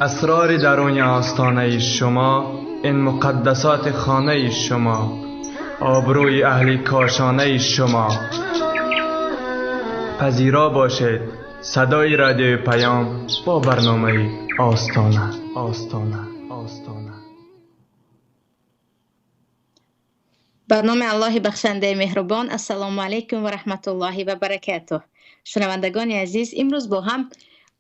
اسرار درون آستانه شما، این مقدسات خانه شما، آبروی اهل کاشانه شما. پذیرا باشید صدای رادیو پیام با برنامه آستانه. آستانه، آستانه. به نام الله بخشنده مهربان. السلام علیکم و رحمت الله و برکاته. شنوندگان عزیز، امروز با هم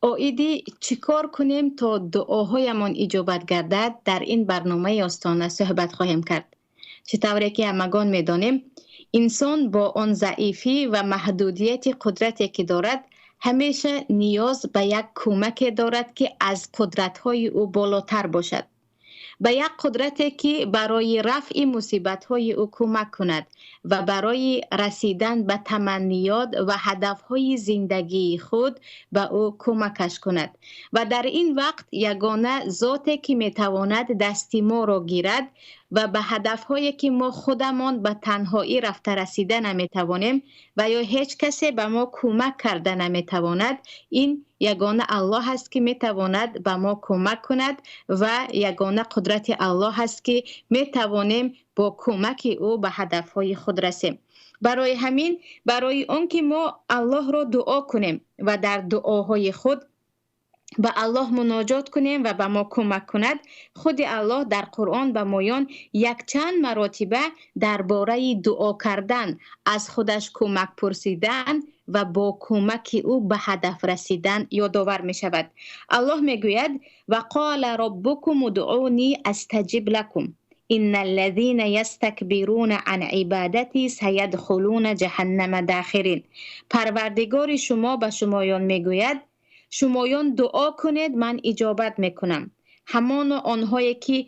оиди чӣ кор кунем то дуоҳоямон иҷобат гардад дар ин барномаи Остона суҳбат хоҳем кард. Чӣ тавре ки ҳамагон медонем, инсон бо он заифӣ ва маҳдудияти қудрате ки дорад, ҳамеша ниёз ба як кӯмаке дорад, ки аз қудратҳои ӯ болотар бошад, ба як қудрате ки барои рафъи мусибатҳои ӯ кӯмак кунад ва барои расидан ба таманниёт ва ҳадафҳои зиндагии худ ба ӯ кӯмакаш кунад. Ва дар ин вақт ягона зоте ки метавонад дасти моро гирад ва ба ҳадафҳое ки мо худамон ба танҳоӣ рафта расида наметавонем ва ё ҳеҷ касе ба мо кӯмак карда наметавонад, ин ягона Аллоҳ аст ки метавонад ба мо кӯмак кунад ва ягона қудрати Аллоҳ аст ки метавонем бо кӯмаки ӯ ба ҳадафҳои худ расем. Барои ҳамин, барои он ки мо Аллоҳро дуо кунем ва дар дуоҳои худ ба Аллоҳ муноҷот кунем ва ба мо кӯмак кунад, худи Аллоҳ дар Қуръон ба моён якчанд маротиба дар бораи дуо кардан, аз худаш кӯмак пурсидан ва бо кӯмаки ӯ ба ҳадаф расидан ёдовар мешавад. Аллоҳ мегӯяд: ва қола роббукум удъуни астаҷиб лакум инна аллазина ястакбируна ан ибадати саядхулуна ҷаҳаннама дахирин. Парвардигори шумо ба шумоён мегӯяд: шумоён дуо кунед, ман иҷобат мекунам. Ҳамоно онҳое ки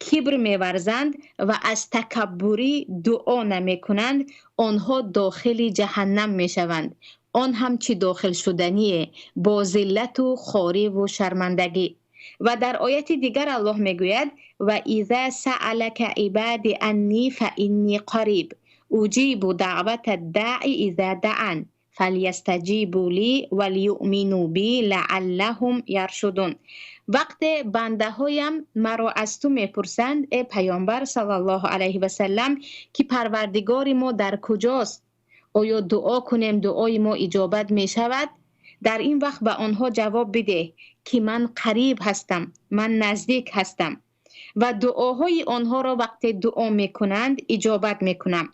кибр меварзанд ва аз такаббурӣ дуо намекунанд, онҳо дохили ҷаҳаннам мешаванд. Он ҳам чӣ дохил шудание, бо зиллату хориву шармандагӣ. Ва дар ояти дигар Аллоҳ мегӯяд: ва иза саалака ибади анни фа инни қариб уҷибу даъвата даъи иза даъан фалйастаҷибу ли валюъмину би лааллаҳум яршудун. Вақте бандаҳоям маро аз ту мепурсанд, э паёмбар саллаллоҳу алайҳи васаллам, ки парвардигори мо дар куҷост, оё дуо кунем дуои мо иҷобат мешавад? Дар ин вақт ба онҳо ҷавоб бидеҳ ки ман қариб ҳастам, ман наздик ҳастам ва дуоҳои онҳоро вақте дуо мекунанд иҷобат мекунам.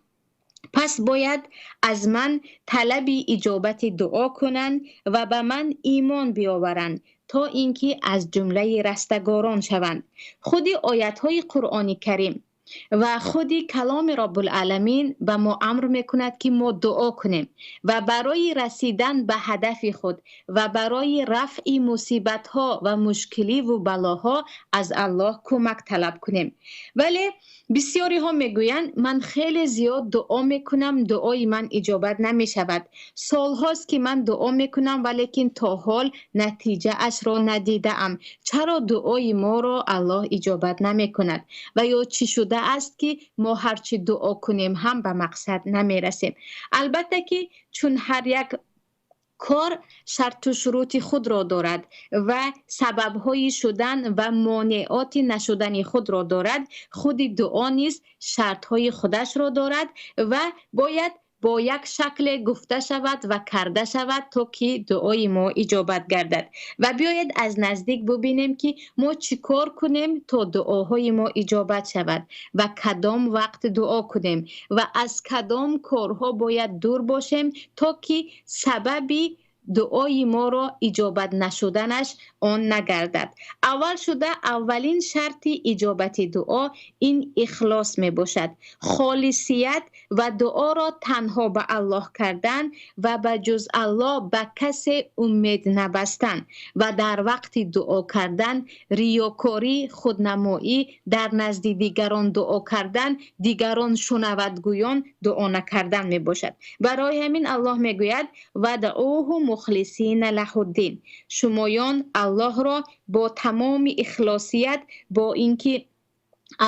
Пас бояд аз ман талаби иҷобати дуо кунанд ва ба ман имон биёваранд то инки аз ҷумлаи растагорон шаванд. Худи оятҳои Қуръони Карим ва худи каломи Роббулъаламин ба мо амр мекунад ки мо дуо кунем ва барои расидан ба ҳадафи худ ва барои рафъи мусибатҳо ва мушкиливу балоҳо аз Аллоҳ кӯмак талаб кунем. Вале бисёриҳо мегӯянд: ман хеле зиёд дуо мекунам, дуои ман иҷобат намешавад. Солҳост ки ман дуо мекунам, валекин то ҳол натиҷаашро надидаам. Чаро дуои моро Аллоҳ иҷобат намекунад? Ва ё чӣ шуда аст ки мо ҳарчи дуо кунем ҳам ба мақсад намерасем? Албатта ки чун ҳар як кор шарту шурути худро дорад ва сабабҳои шудан ва монеоти нашудани худро дорад, худи дуо низ шартҳои худашро дорад ва бояд бо як шакле гуфта шавад ва карда шавад то ки дуои мо иҷобат гардад. Ва биёед аз наздик бубинем ки мо чӣ кор кунем то дуоҳои мо иҷобат шавад ва кадом вақт дуо кунем ва аз кадом корҳо бояд дур бошем то ки сабаби дуои моро иҷобат нашуданаш он нагардад. Аввал шуда аввалин шарти иҷобати дуо ин ихлос мебошад. Холисият ва дуоро танҳо ба Аллоҳ кардан ва ба ҷуз Аллоҳ ба касе умед набастан ва дар вақти дуо кардан риёкорӣ, худнамоӣ, дар назди дигарон дуо кардан, дигарон шунавадгӯён дуо накардан мебошад. Барои ҳамин Аллоҳ мегӯяд: вадъуҳу мухлисина лаҳуддин. Шумоён Аллоҳро бо тамоми ихлосият, бо инки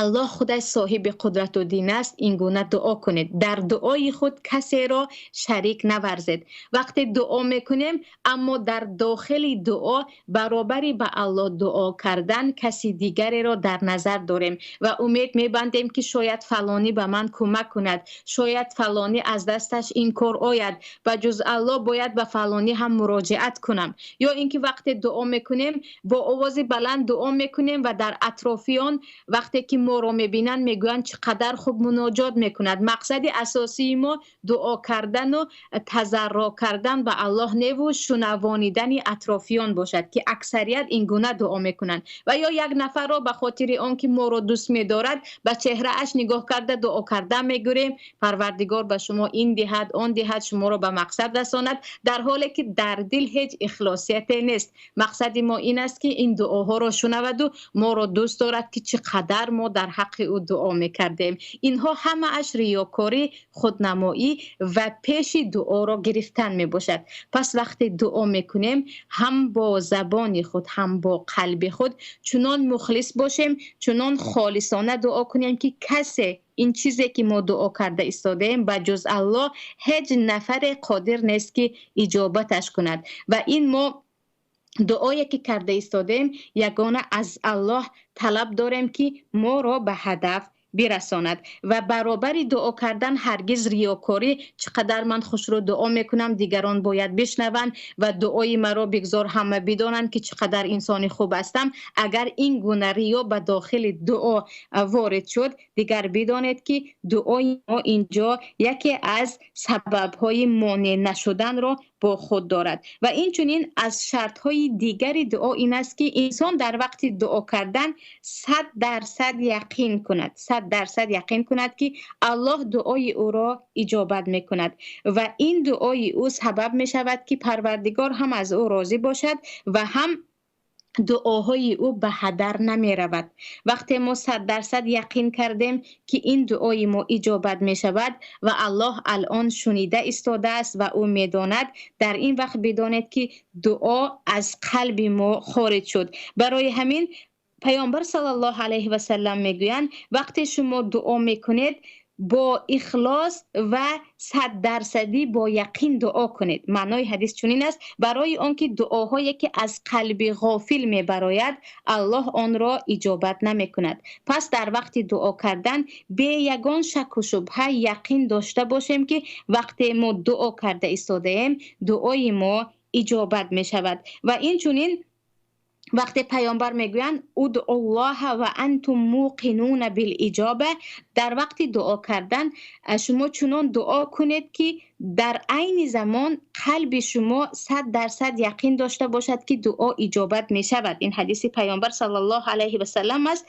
Аллоҳ худаш соҳиби қудрату дин аст, ин гуна дуо кунед. Дар дуои худ касеро шарик наварзед. Вақте дуо мекунем, аммо дар дохили дуо баробари ба Аллоҳ дуо кардан каси дигареро дар назар дорем ва умед мебандем, ки шояд фалонӣ ба ман кӯмак кунад, шояд фалонӣ аз дасташ ин кор ояд, ба ҷуз Аллоҳ бояд ба фалонӣ ҳам муроҷиат кунам. Ё инки вақте дуо мекунем, бо овози баланд дуо мекунем ва дар атрофиён вақте ки моро мебинанд, мегӯянд чӣ қадар хуб муноҷот мекунад. Мақсади асосии мо дуо кардан ва тазарруъ кардан ба Аллоҳ неву шунавонидани атрофиён бошад, ки аксарият ин гуна дуо мекунанд. Ва ё як нафарро ба хотири он ки моро дӯст медорад, ба чеҳрааш нигоҳ карда дуо кардан мегӯрем: Парвардигор ба шумо ин диҳад, он диҳад, шуморо ба мақсад расонад, дар ҳоле ки дар дил ҳеҷ ихлосияте нест. Мақсади мо ин аст, ки ин дуоҳоро шунаваду моро дӯст дорад, ки чӣ қадар мо дар ҳаққи ӯ дуо мекардем. Инҳо ҳамааш риёкорӣ, худнамоӣ ва пеши дуоро гирифтан мебошад. Пас вақте дуо мекунем, ҳам бо забони худ, ҳам бо қалби худ чунон мухлис бошем, чунон холисона дуо кунем, ки касе ин чизе ки мо дуо карда истодаем, ба ҷуз Аллоҳ ҳеҷ нафаре қодир нест, ки иҷобаташ кунад. Ва ин мо дуое ки карда истодаем, ягона аз Аллоҳ талаб дорем, ки моро ба ҳадаф бирасонад. Ва баробари дуо кардан ҳаргиз риёкорӣ, чӣ қадар ман хушрӯ дуо мекунам, дигарон бояд бишнаванд ва дуои маро бигзор ҳама бидонанд, ки чӣ қадар инсони хуб ҳастам. Агар ин гуна риё ба дохили дуо ворид шуд, дигар бидонед, ки дуои мо инҷо яке аз сабабҳои монеъ нашуданро бо худ дорад. Ва инчунин аз шартҳои дигари дуо ин аст, ки инсон дар вақти дуо кардан 100% яқин кунад, 100% яқин кунад, ки Аллоҳ дуои ӯро иҷобат мекунад ва ин дуои ӯ сабаб мешавад, ки Парвардигор ҳам аз ӯ розӣ бошад ва ҳам дуоҳои ӯ ба ҳадар намеравад. Вақте мо 100% яқин кардем, ки ин дуои мо иҷобат мешавад ва Аллоҳ алон шунида истодааст ва ӯ медонад, дар ин вақт бидонед, ки дуо аз қалби мо хориҷ шуд. Барои ҳамин Паёмбар саллаллоҳу алайҳи васаллам мегӯянд: вақте шумо дуо мекунед, бо ихлос ва 100-дарсадӣ бо яқин дуо кунед. Маънои ҳадис чунин аст: барои он ки дуоҳое ки аз қалби ғофил мебарояд, Аллоҳ онро иҷобат намекунад. Пас дар вақти дуо кардан бе ягон шаку шубҳа яқин дошта бошем, ки вақте мо дуо карда истодаем, дуои мо иҷобат мешавад. Ва инчунин вақте паёмбар мегӯянд: удъуллоҳа ва антум муқинуна билиҷоба, дар вақти дуо кардан шумо чунон дуо кунед, ки дар айни замон қалби шумо 100% яқин дошта бошад, ки дуо иҷобат мешавад. Ин ҳадиси паёмбар саллаллоҳу алайҳи васаллам аст,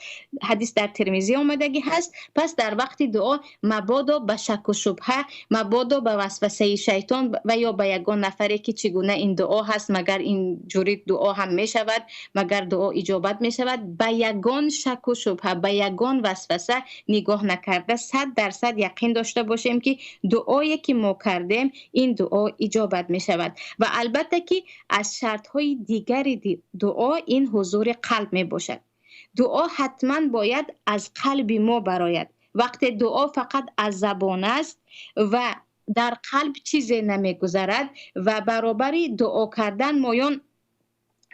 ҳадис дар Термизӣ омадагӣ ҳаст. Пас дар вақти дуо мабодо ба шаку шубҳа, мабодо ба васвасаи шайтон ва ё ба ягон нафаре, ки чӣ гуна ин дуо ҳаст, магар ин ҷури дуо ҳам мешавад, магар дуо иҷобат мешавад, ба ягон шаку шубҳа, ба ягон васваса нигоҳ накарда 100% яқин дошта бошем, ки дуое ки мо кардем, ин дуо иҷобат мешавад. Ва албатта ки аз шартҳои дигари дуо ин ҳузури қалб мебошад. Дуо ҳатман бояд аз қалби мо барояд. Вақте дуо фақат аз забон аст ва дар қалб чизе намегузарад ва баробари дуо кардан моён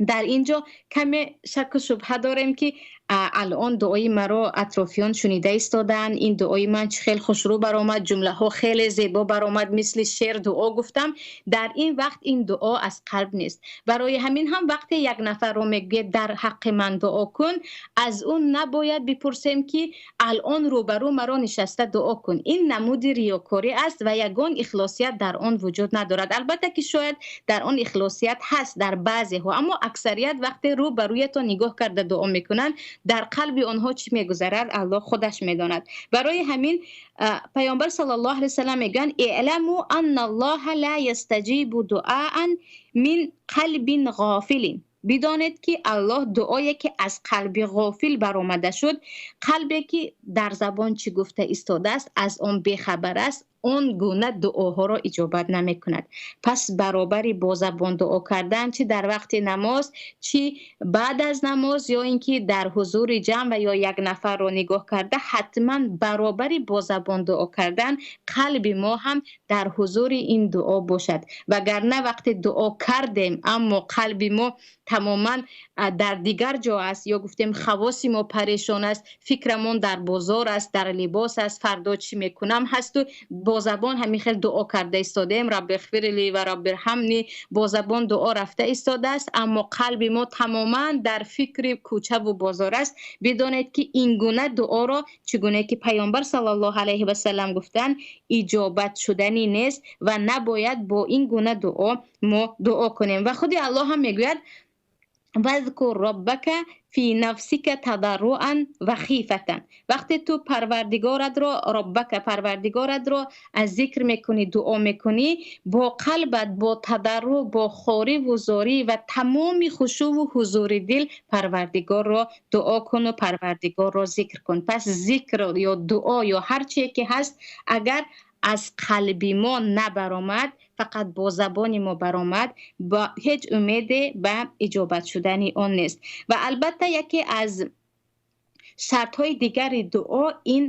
дар инҷо каме шаку шубҳа дорем, ки алон дуои маро атрофиён шунида истодаанд, ин дуои ман чӣ хел хушрӯ баромад, ҷумлаҳо хеле зебо баромад, мисли шеър дуо гуфтам, дар ин вақт ин дуо аз қалб нест. Барои ҳамин ҳам вақте як нафарро мегӯяд: дар ҳаққи ман дуо кун, аз ӯ набояд бипурсем, ки алон рӯбарӯ маро нишаста дуо кун. Ин намуди риёкорӣ аст ва ягон ихлосият дар он вуҷуд надорад. Албатта ки шояд дар он ихлосият ҳаст дар баъзеҳо, аммо аксарият вақте рӯ ба рӯятон нигоҳ карда дуо мекунанд, Дар қалби онҳо чӣ мегузарад, Аллоҳ худаш медонад. Барои ҳамин Паёмбар саллаллоҳу алайҳи васаллам мегӯянд: اعلموا ان الله لا يستجيب دعاء من قلب غافل. Бидонед, ки Аллоҳ дуое ки аз қалби ғофил баромада шуд, қалбе ки дар забон чӣ гуфта истодааст, аз он бехабар аст, он гуна дуоҳоро иҷобат намекунад. Пас баробари бо забон дуо кардан, чӣ дар вақти намоз, чӣ баъд аз намоз, ё ин ки дар ҳузури ҷамъ ва ё як нафарро нигоҳ карда, ҳатман баробари бо забон дуо кардан қалби мо ҳам дар ҳузури ин дуо бошад. Вагарна вақте дуо кардем, аммо қалби мо тамоман дар дигар ҷо аст, ё гуфтем хавоси мо парешон аст, фикрамон дар бозор аст, дар либос аст, фардо чӣ мекунам ҳасту бо забон ҳамин хел дуо карда истодаем, رب اغفر لي و رب ارحمني, бо забон дуо рафта истодааст, аммо қалби мо тамоман дар фикри кӯчаву бозор аст. Бидонед, ки ин гуна дуоро, чӣ гуна ки Паёмбар саллаллоҳу алайҳи васаллам гуфтанд, иҷобат шуданӣ нест ва набояд бо ин гуна дуо мо дуо кунем. Ва худи Аллоҳ ҳам мегӯяд: واذكر ربك في نفسك تضرعا وخيفة. Вақте ту Парвардигоратро, ربك, Парвардигоратро аз зикр мекунӣ, дуо мекунӣ, бо қалбат бо тадарруъ, бо хориву зорӣ ва тамоми хушӯву ҳузури дил Парвардигорро дуо куну Парвардигорро зикр кун. Пас зикр ё дуо ё ҳар чие ки ҳаст, агар аз қалби мо набаромад, фақат бо забони мо баромад, ба ҳеҷ умеде ба иҷобат шудани он нест. Ва албатта яке аз шартҳои дигари дуо ин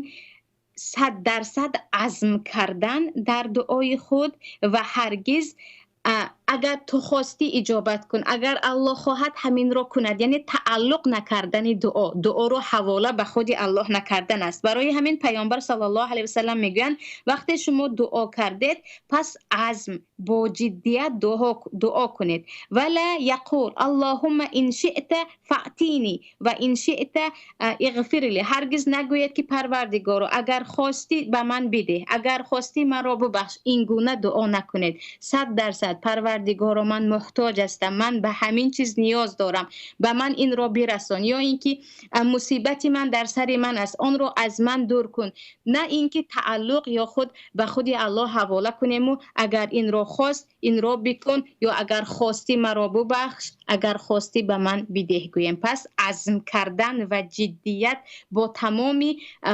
100% азм кардан дар дуои худ ва ҳаргиз агар ту хостӣ, иҷобат кун, агар Аллоҳ хоҳад, ҳаминро кунад, яъне тааллуқ накардани дуо, дуоро ҳавола ба худи Аллоҳ накардан аст. Барои ҳамин Паёмбар саллаллоҳу алайҳи васаллам мегӯянд: вақте шумо дуо кардед, пас азм, бо ҷиддият дуо кунед. ولا يقول اللهم إن شئت فأعطني وإن شئت اغفر لي. Ҳаргиз нагӯед, ки Парвардигоро, агар хостӣ, ба ман бидеҳ, агар хостӣ, маро бубахш. Ин гуна дуо накунед. 100%: Парвардигоро, ман муҳтоҷ ҳастам, ман ба ҳамин чиз ниёз дорам, ба ман инро бирасон, ё ин ки мусибати ман дар сари ман аст, онро аз ман дур кун. На ин ки тааллуқ ё худ ба худи Аллоҳ ҳавола кунему агар инро хост, инро бикун, ё агар хостӣ, маро бубахш, агар хостӣ, ба ман бидеҳ гӯем. Пас азм кардан ва ҷиддият бо тамоми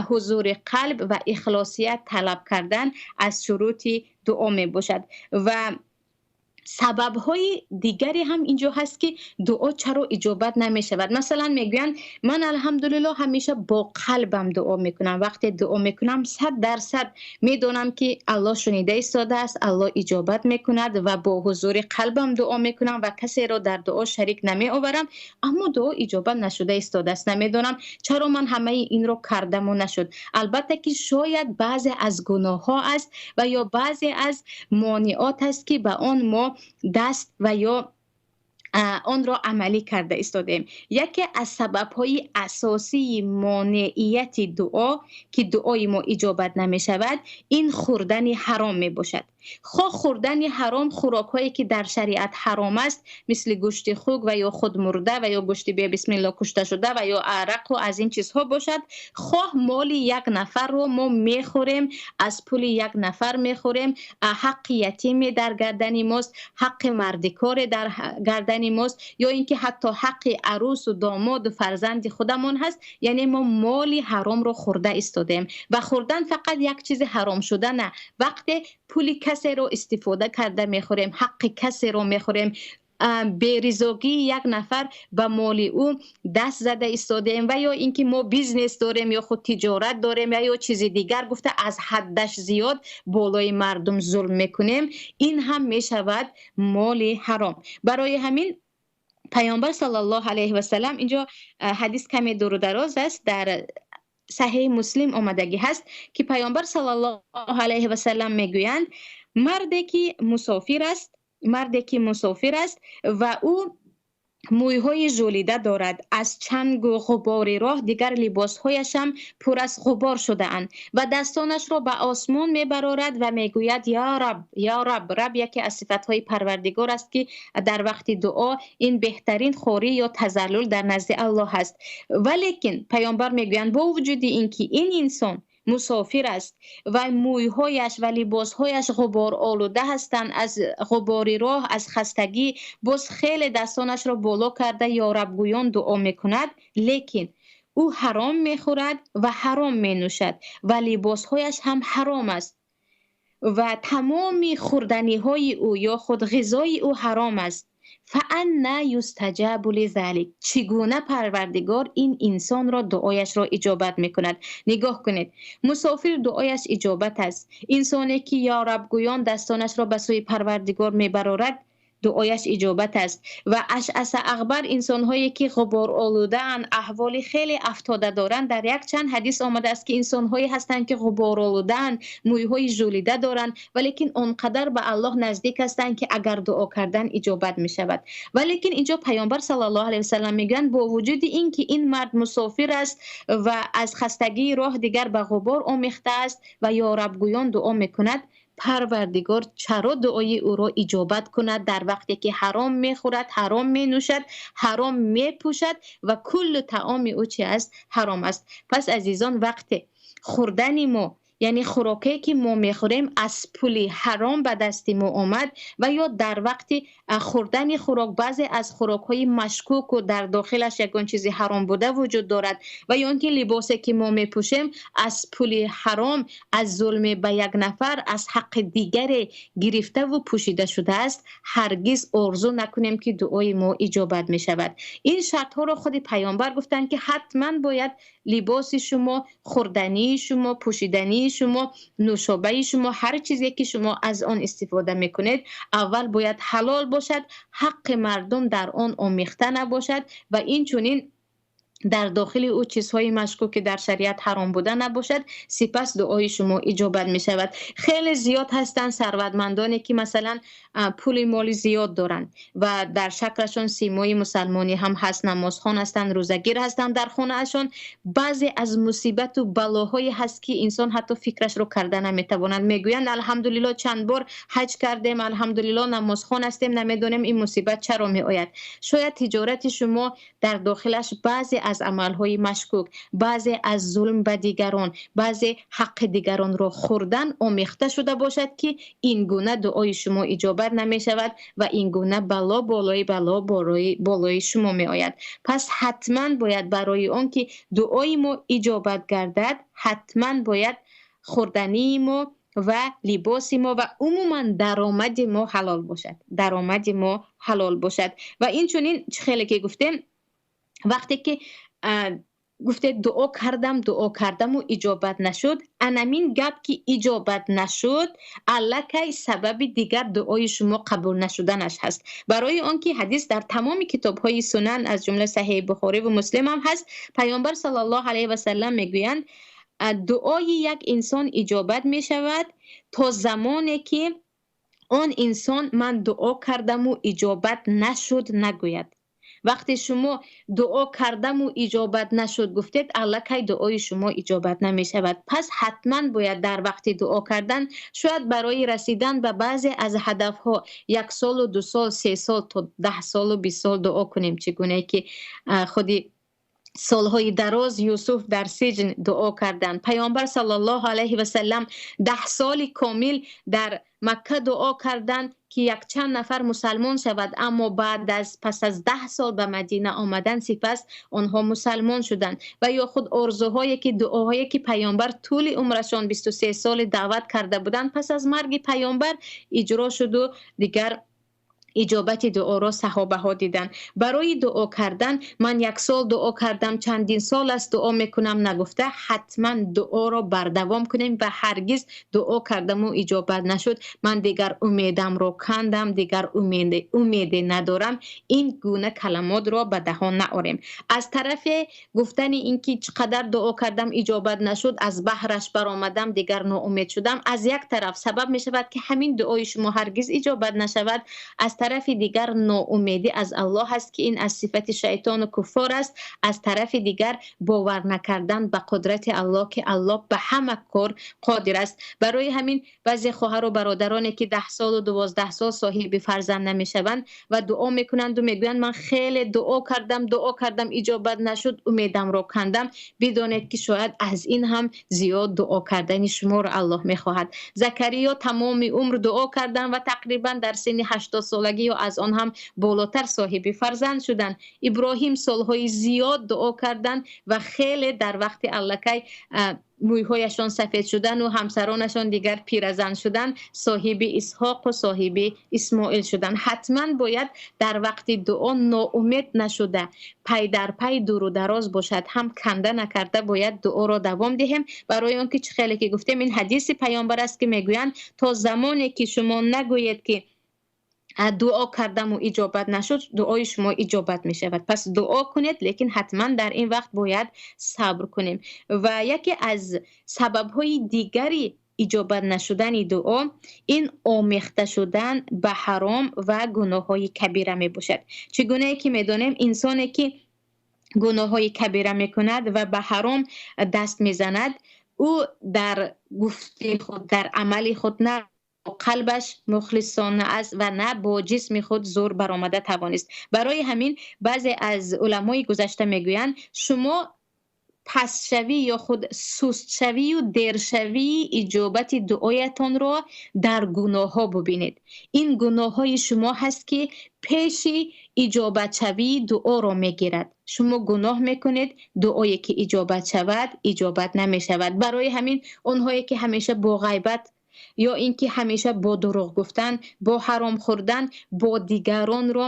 ҳузури қалб ва ихлосият талаб кардан аз шурути дуо мебошад. Ва сабабҳои дигаре ҳам инҷо ҳаст, ки дуо чаро иҷобат намешавад. Масалан, мегӯянд: ман, алҳамдулилло, ҳамеша бо қалбам дуо мекунам, вақте дуо мекунам, 100% медонам, ки Аллоҳ шунида истодааст, Аллоҳ иҷобат мекунад ва бо ҳузури қалбам дуо мекунам ва касеро дар дуо шарик намеоварам, аммо дуо иҷобат нашуда истодааст. Намедонам, чаро ман ҳамаи инро кардаму нашуд. Албатта ки шояд баъзе аз гуноҳҳо аст ва ё баъзе аз монеот аст, ки ба он мо даст ва ё онро амалӣ карда истодаем. Яке аз сабабҳои асосии монеияти дуо, ки дуои мо иҷобат намешавад, ин хӯрдани ҳаром мебошад. Хоҳ хӯрдани ҳаром хӯрокҳое ки дар шариат ҳаром аст, мисли гӯшти хук ва ё худмурда ва ё гӯшти бебисмилло кушта шуда ва ё арақу аз ин чизҳо бошад, хоҳ моли як нафарро мо мехӯрем, аз пули як нафар мехӯрем, ҳаққи ятиме дар гардани мост, ҳаққи мардикоре дар гардани мост, ё ин ки ҳатто ҳаққи арӯсу домоду фарзанди худамон ҳаст, яъне мо моли ҳаромро хӯрда истодаем. Ва хӯрдан фақат як чизи ҳаром шуда на, вақте пули касеро истифода карда мехӯрем, ҳаққи касеро мехӯрем, беризогии як нафар ба моли ӯ даст зада истодаем, ва ё ин ки мо бизнес дорем ё худ тиҷорат дорем ё чизи дигар гуфта, аз ҳаддаш зиёд болои мардум зулм мекунем, ин ҳам мешавад моли ҳаром. Барои ҳамин Паёмбар саллаллоҳу алайҳи васаллам, инҷо ҳадис каме дуру дароз аст, дар Саҳеҳи Муслим омадагӣ ҳаст, ки Паёмбар саллаллоҳу алайҳи васаллам мегӯянд: марде ки мусофир аст, марде ки мусофир аст ва ӯ Мӯйҳои жӯлида дорад, аз чангу ғубори роҳ дигар либосҳояш ҳам пур аз ғубор шудаанд ва дастонашро ба осмон мебарорад ва мегӯяд: «Ё Раб, ё Раб». Раб яке аз сифатҳои Парвардигор аст, ки дар вақти дуо ин беҳтарин хорӣ ё тазаллул дар назди Аллоҳ аст. Валекин паёмбар мегӯянд, бо вуҷуди ин ки ин инсон мусофир аст ва мӯйҳояш ва либосҳояш ғубор олуда ҳастанд аз ғубори роҳ, аз хастагӣ, боз хеле дастонашро боло карда «Ё Раб» гӯён дуо мекунад, лекин ӯ ҳаром мехӯрад ва ҳаром менӯшад ва либосҳояш ҳам ҳаром аст ва тамоми хӯрданиҳои ӯ ё худ ғизои ӯ ҳаром аст. فأنى يستجاب لذلك. Чӣ гуна Парвардигор ин инсонро дуояшро иҷобат мекунад? Нигоҳ кунед, мусофир дуояш иҷобат аст, инсоне ки «Ё Раб» гӯён дастонашро ба сӯи Парвардигор мебарорад, дуояш иҷобат аст ва ашъаса ағбар, инсонҳое ки ғубор олудаанд, аҳволи хеле афтода доранд. Дар як чанд ҳадис омадааст, ки инсонҳое ҳастанд, ки ғубор олудаанд, мӯйҳои жӯлида доранд, валекин он қадар ба Аллоҳ наздик ҳастанд, ки агар дуо кардан, иҷобат мешавад. Валекин инҷо паёмбар саллаллоҳу алайҳи васаллам мегӯянд, бо вуҷуди ин ки ин мард мусофир аст ва аз хастагии роҳ дигар ба ғубор омехта аст ва «Ё Раб» гӯён дуо мекунад, Парвардигор чаро дуои ӯро иҷобат кунад дар вақте ки ҳаром мехӯрад, ҳаром менӯшад, ҳаром мепӯшад ва куллу таоми ӯ чи аст? Ҳаром аст. Пас, азизон, вақте хӯрдани мо, яъне хӯроке ки мо мехӯрем, аз пули ҳаром ба дасти мо омад ва ё дар вақти хӯрдани хӯрок баъзе аз хӯрокҳои машкуку дар дохилаш ягон чизи ҳаром буда вуҷуд дорад ва ё он ки либосе ки мо мепӯшем аз пули ҳаром, аз зулме ба як нафар, аз ҳаққи дигаре гирифтаву пӯшида шудааст, ҳаргиз орзу накунем, ки дуои мо иҷобат мешавад. Ин шартҳоро худи паёмбар гуфтанд, ки ҳатман бояд либоси шумо, хӯрдании шумо, пӯшидании шумо, нӯшобаи шумо, ҳар чизе ки шумо аз он истифода мекунед, аввал бояд ҳалол бошад, ҳаққи мардум дар он омехта набошад ва инчунин дар дохили ӯ чизҳои машкук, ки дар шариат ҳаром буда, набошад. Сипас дуои шумо иҷобат мешавад. Хеле зиёд ҳастанд сарватмандоне, ки масалан пули моли зиёд доранд ва дар шаклашон симои мусалмонӣ ҳам ҳаст, намозхон ҳастанд, рӯзагир ҳастанд, дар хонаашон баъзе аз мусибату балоҳое ҳаст, ки инсон ҳатто фикрашро карда наметавонад. Мегӯянд: «Алҳамдулилло, чанд бор ҳаҷ кардем, алҳамдулилло, намозхон ҳастем, намедонем ин мусибат чаро меояд». Шояд тиҷорати шумо дар дохилаш баъзе аз амалҳои машкук, баъзе аз зулм ба дигарон, баъзе ҳаққи дигаронро хӯрдан омехта шуда бошад, ки ин гуна дуои шумо иҷобат намешавад ва ин гуна бало болои бало болои шумо меояд. Пас ҳатман бояд барои он ки дуои мо иҷобат гардад, ҳатман бояд хӯрдании мо ва либоси мо ва умуман даромади мо ҳалол бошад, даромади мо ҳалол бошад. Ва инчунин чӣ хеле ки гуфтем, вақте ки гуфтед: «Дуо кардам, дуо кардаму иҷобат нашуд», анамин гап, ки иҷобат нашуд, аллакай сабаби дигар дуои шумо қабул нашуданаш ҳаст. Барои он ки ҳадис дар тамоми китобҳои сунан, аз ҷумла Саҳеҳи Бухориву Муслим ҳам ҳаст, паёмбар саллаллоҳу алайҳи васаллам мегӯянд: дуои як инсон иҷобат мешавад то замоне ки он инсон «Ман дуо кардаму иҷобат нашуд» нагӯяд. Вақте шумо «Дуо кардаму иҷобат нашуд» гуфтед, аллакай дуои шумо иҷобат намешавад. Пас ҳатман бояд дар вақти дуо кардан, шояд барои расидан ба баъзе аз ҳадафҳо як солу 2 сол, 3 сол то 10 солу 20 сол дуо кунем, чӣ гунае ки худи солҳои дароз Юсуф дар сиҷн дуо карданд, паёмбар саллаллоҳу алайҳи васаллам 10 соли комил дар Макка дуо карданд, ки якчанд нафар мусалмон шавад, аммо баъд аз пас аз 10 сол ба Мадина омадан, сипас онҳо мусалмон шуданд. Ва ё худ орзуҳое ки, дуоҳое ки паёмбар тӯли умрашон 23 соли даъват карда буданд, пас аз марги паёмбар иҷро шуду дигар иҷобати дуоро саҳобаҳо диданд. Барои дуо кардан «Ман як сол дуо кардам, чандин сол аст дуо мекунам» нагуфта, ҳатман дуоро бардавом кунем ва ҳаргиз «Дуо кардаму иҷобат нашуд, ман дигар умедамро кандам, дигар умеде надорам» ин гуна каламотро ба даҳон наорем. Аз тарафе гуфтани ин ки чӣ қадар дуо кардам, иҷобат нашуд, аз баҳраш баромадам, дигар ноумед шудам, аз як тараф сабаб мешавад, ки ҳамин дуои шумо ҳаргиз иҷобат нашавад, аз тарафи дигар ноумедӣ аз Аллоҳ аст, ки ин аз сифати шайтону куффор аст. Аз тарафи дигар бовар накардан ба қудрати Аллоҳ, ки Аллоҳ ба ҳама кор қодир аст. Барои ҳамин баъзе хоҳару бародароне ки 10 солу 12 сол соҳиби фарзанд намешаванд ва дуо мекунанд ва мегӯянд ман хеле дуо кардам, дуо кардам, иҷобат нашуд, умедамро кандам, бидонед ки шояд аз ин ҳам зиёд дуо кардани шуморо Аллоҳ мехоҳад. Закариё тамоми умр дуо карданд ва тақрибан дар синни 80 солагӣ ё аз он ҳам болотар соҳиби фарзанд шуданд. Иброҳим солҳои зиёд дуо карданд ва хеле дар вақти аллакай мӯйҳояшон сафед шудан ва ҳамсаронашон дигар пиразан шудан, соҳиби Исҳоқ ва соҳиби Исмоил шудан. Ҳатман бояд дар вақти дуо ноумед нашуда, пай дар пай дуру дароз бошад, ҳам канда накарда бояд дуоро давом диҳем. Барои он ки чӣ хеле ки гуфтем, ин ҳадиси паёмбар аст ки мегӯянд то замоне ки шумо нагӯед ки дуо кардаму иҷобат нашуд, дуои шумо иҷобат мешавад. Пас дуо кунед, лекин ҳатман дар ин вақт бояд сабр кунем. Ва яке аз сабабҳои дигари иҷобат нашудани дуо ин омехта шудан ба ҳаром ва гуноҳҳои кабира мебошад. Чӣ гунае ки медонем, инсоне ки гуноҳҳои кабира мекунад ва ба ҳаром даст мезанад, ӯ дар гуфти худ, дар амали худ на қалбаш мухлисона аст ва на бо ҷисми худ зур баромада тавонист. Барои ҳамин баъзе аз уламои гузашта мегӯянд шумо пастшавӣ ё худ сустшавию дершавии иҷобати дуоятонро дар гуноҳҳо бубинед. Ин гуноҳҳои шумо ҳаст ки пеши иҷобатшавии дуоро мегирад. Шумо гуноҳ мекунед, дуое ки иҷобат шавад иҷобат намешавад. Барои ҳамин онҳое ки ҳамеша бо ғайбат ё ин ки ҳамеша бо дурӯғ гуфтан, бо ҳаром хӯрдан, бо дигаронро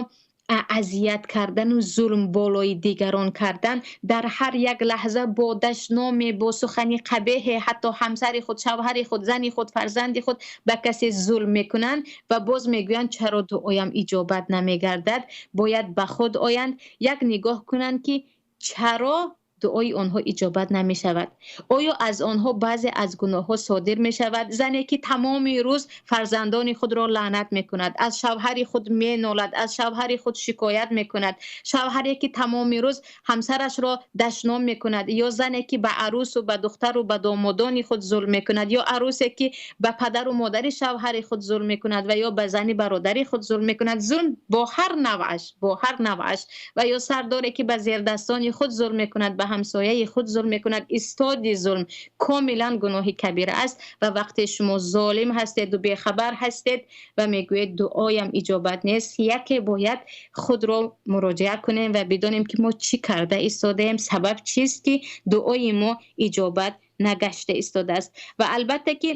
азият кардану зулм болои дигарон кардан, дар ҳар як лаҳза бо дашноме, бо сухани қабеҳе, ҳатто ҳамсари худ, шавҳари худ, зани худ, фарзанди худ ба касе зулм мекунанд ва боз мегӯянд чаро дуоям иҷобат намегардад. Бояд ба худ оянд, як нигоҳ кунанд ки чаро дуои онҳо иҷобат намешавад. Оё аз онҳо баъзе аз гуноҳҳо содир мешавад? Зане ки тамоми рӯз фарзандони худро лаънат мекунад, аз шавҳари худ менолад, аз шавҳари худ шикоят мекунад, шавҳаре ки тамоми рӯз ҳамсарашро дашном мекунад, ё зане ки ба арӯсу ба духтару ба домодони худ зулм мекунад, ё арӯсе ки ба падару модари шавҳари худ зулм мекунад ва ё ба зани бародари худ зулм мекунад. Зулм бо ҳар навъаш, бо ҳар навъаш. Ва ё сардоре ки ба зердастони худ зулм мекунад, ба ҳамсояи худ зулм мекунад. Истоди зулм комилан гуноҳи кабира аст ва вақте шумо золим ҳастеду бехабар ҳастед ва мегӯед дуоям иҷобат нест, яке бояд худро муроҷиа кунем ва бидонем ки мо чӣ карда истодаем, сабаб чист ки дуои мо иҷобат нагашта истодааст. Ва албатта ки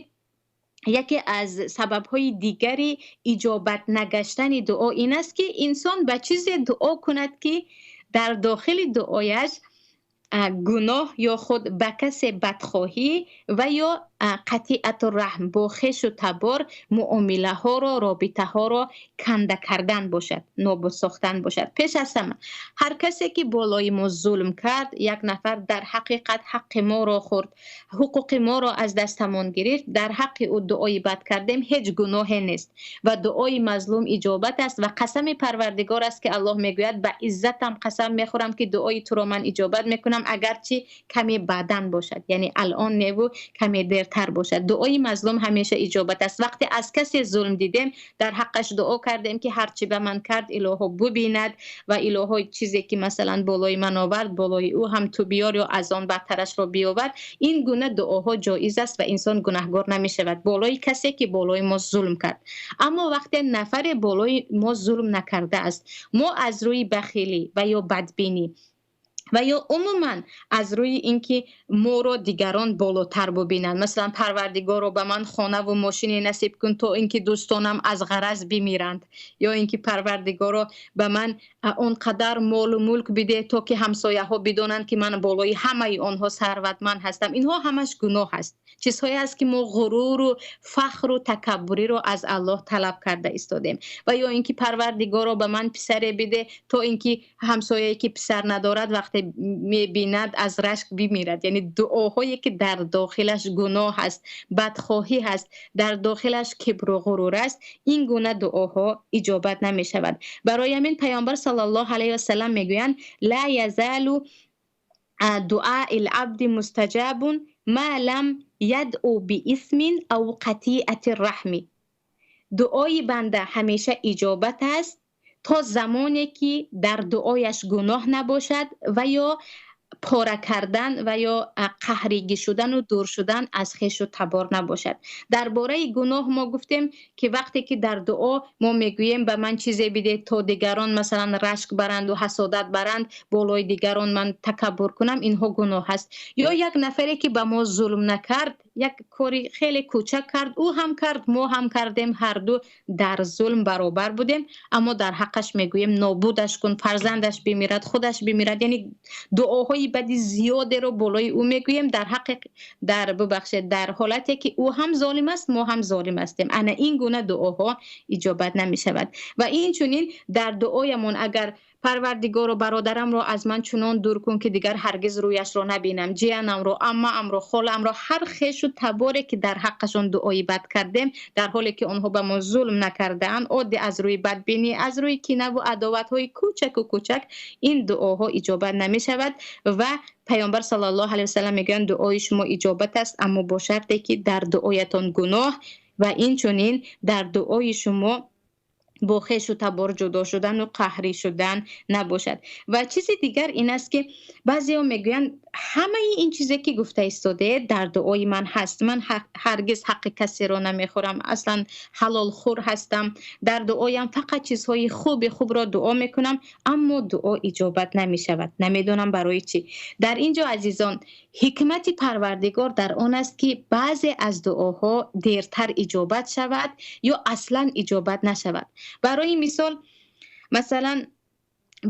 яке аз сабабҳои дигари иҷобат нагаштани дуо ин аст ки инсон ба чизе дуо кунад ки дар дохили дуояш гуноҳ ё худ ба касе бадхоҳӣ ва ё қатиату раҳм бо хешу табор муомилаҳоро, робитаҳоро канда кардан бошад, нобуд сохтан бошад. Пеш аз ҳама ҳар касе ки болои мо зулм кард, як нафар дар ҳақиқат ҳаққи моро хӯрд, ҳуқуқи моро аз дастамон гирифт, дар ҳаққи ӯ дуои бад кардем, ҳеҷ гуноҳе нест ва дуои мазлум иҷобат аст. Ва қасами Парвардигор аст ки Аллоҳ мегӯяд ба иззатам қасам мехӯрам ки дуои туро ман иҷобат мекунам, агарчи каме баъдан бошад, яъне алон неву каме дертар бошад. Дуои мазлум ҳамеша иҷобат аст. Вақте аз касе зулм дидем, дар ҳаққаш дуо кардем ки ҳарчи ба ман кард илоҳо бубинад ва илоҳо чизе ки масалан болои ман овард болои ӯ ҳам ту биёр ё аз он бадтарашро биёвар. Ин гуна дуоҳо ҷоиз аст ва инсон гунаҳгор намешавад болои касе ки болои мо зулм кард. Аммо вақте нафаре болои мо зулм накардааст, мо аз рӯи бахилӣ ва ё бадбинӣ ва ё умуман аз рӯи инки моро дигарон болотар бубинанд, масалан Парвардигоро ба ман хонаву мошине насиб кун то инки дӯстонам аз ғараз бимиранд, ё инки Парвардигоро ба ман он қадар молу мулк бидеҳ то ки ҳамсояҳо бидонанд ки ман болои ҳамаи онҳо сарватманд ҳастам. Инҳо ҳамаш гуноҳ аст. Чизҳое аст ки мо ғуруру фахру такаббуриро аз Аллоҳ талаб карда истодем. Ва ё инки Парвардигоро ба ман писаре бидеҳ то инки ҳамсояе ки писар надорад вақте мебинад аз рашк бимирад. Яъне дуоҳое ки дар дохилаш гуноҳ аст, бадхоҳӣ ҳаст, дар дохилаш кибру ғурур аст, ин гуна дуоҳо иҷобат намешавад. Барои ҳамин Паёмбар саллаллоҳу алайҳи васаллам мегӯянд: ла язалу дуаи лабди мустаҷабун ма лам ядъу биисмин ав қатиати раҳми. Дуои банда ҳамеша иҷобат аст то замоне ки дар дуояш гуноҳ набошад ва ё пора кардан ва ё қаҳригӣ шудану дур шудан аз хешу табор набошад. Дар бораи гуноҳ мо гуфтем, ки вақте ки дар дуо мо мегӯем: ба ман чизе бидеҳ, то дигарон масалан рашк баранду ҳасодат баранд, болои дигарон ман такаббур кунам, инҳо гуноҳ аст. Ё як нафаре ки ба мо зулм накард, як кори хеле кӯчак кард, ӯ ҳам кард, мо ҳам кардем, ҳарду дар зулм баробар будем, аммо дар ҳаққаш мегӯем: нобудаш кун, фарзандаш бимирад, худаш бимирад. Яъне дуоҳои бади зиёдеро болои ӯ мегӯем дар ҳаққи дар бубахшед, дар ҳолате ки ӯ ҳам золим аст, мо ҳам золим ҳастем. Ана ин гуна дуоҳо иҷобат намешавад. Ва инчунин дар дуоямон агар: Парвардигоро, бародарамро аз ман чунон дур кун, ки дигар ҳаргиз рӯяшро набинам, ҷиянамро, аммаамро, холаамро, ҳар хешу таборе ки дар ҳаққашон дуои бад кардем, дар ҳоле ки онҳо ба мо зулм накардаанд, оддӣ аз рӯи бадбинӣ, аз рӯи кинаву адоватҳои кӯчаку кӯчак, ин дуоҳо иҷобат намешавад. Ва Паёмбар саллаллоҳу алайҳи васаллам мегӯянд: дуои шумо иҷобат аст, аммо бо шарте ки дар дуоятон гуноҳ ва инчунин дар дуои шумо бо хешу табор ҷудо шудану қаҳрӣ шудан набошад. Ва чизи дигар ин аст, ки баъзеҳо мегӯянд: ҳамаи ин чизе ки гуфта истодаед, дар дуои ман ҳаст, ман ҳаргиз ҳаққи касеро намехӯрам, аслан ҳалолхӯр ҳастам, дар дуоям фақат чизҳои хуби хубро дуо мекунам, аммо дуо иҷобат намешавад, намедонам барои чӣ. Дар ин ҷо, азизон, ҳикмати Парвардигор дар он аст, ки баъзе аз дуоҳо дертар иҷобат шавад ё аслан иҷобат нашавад. Барои мисол, масалан,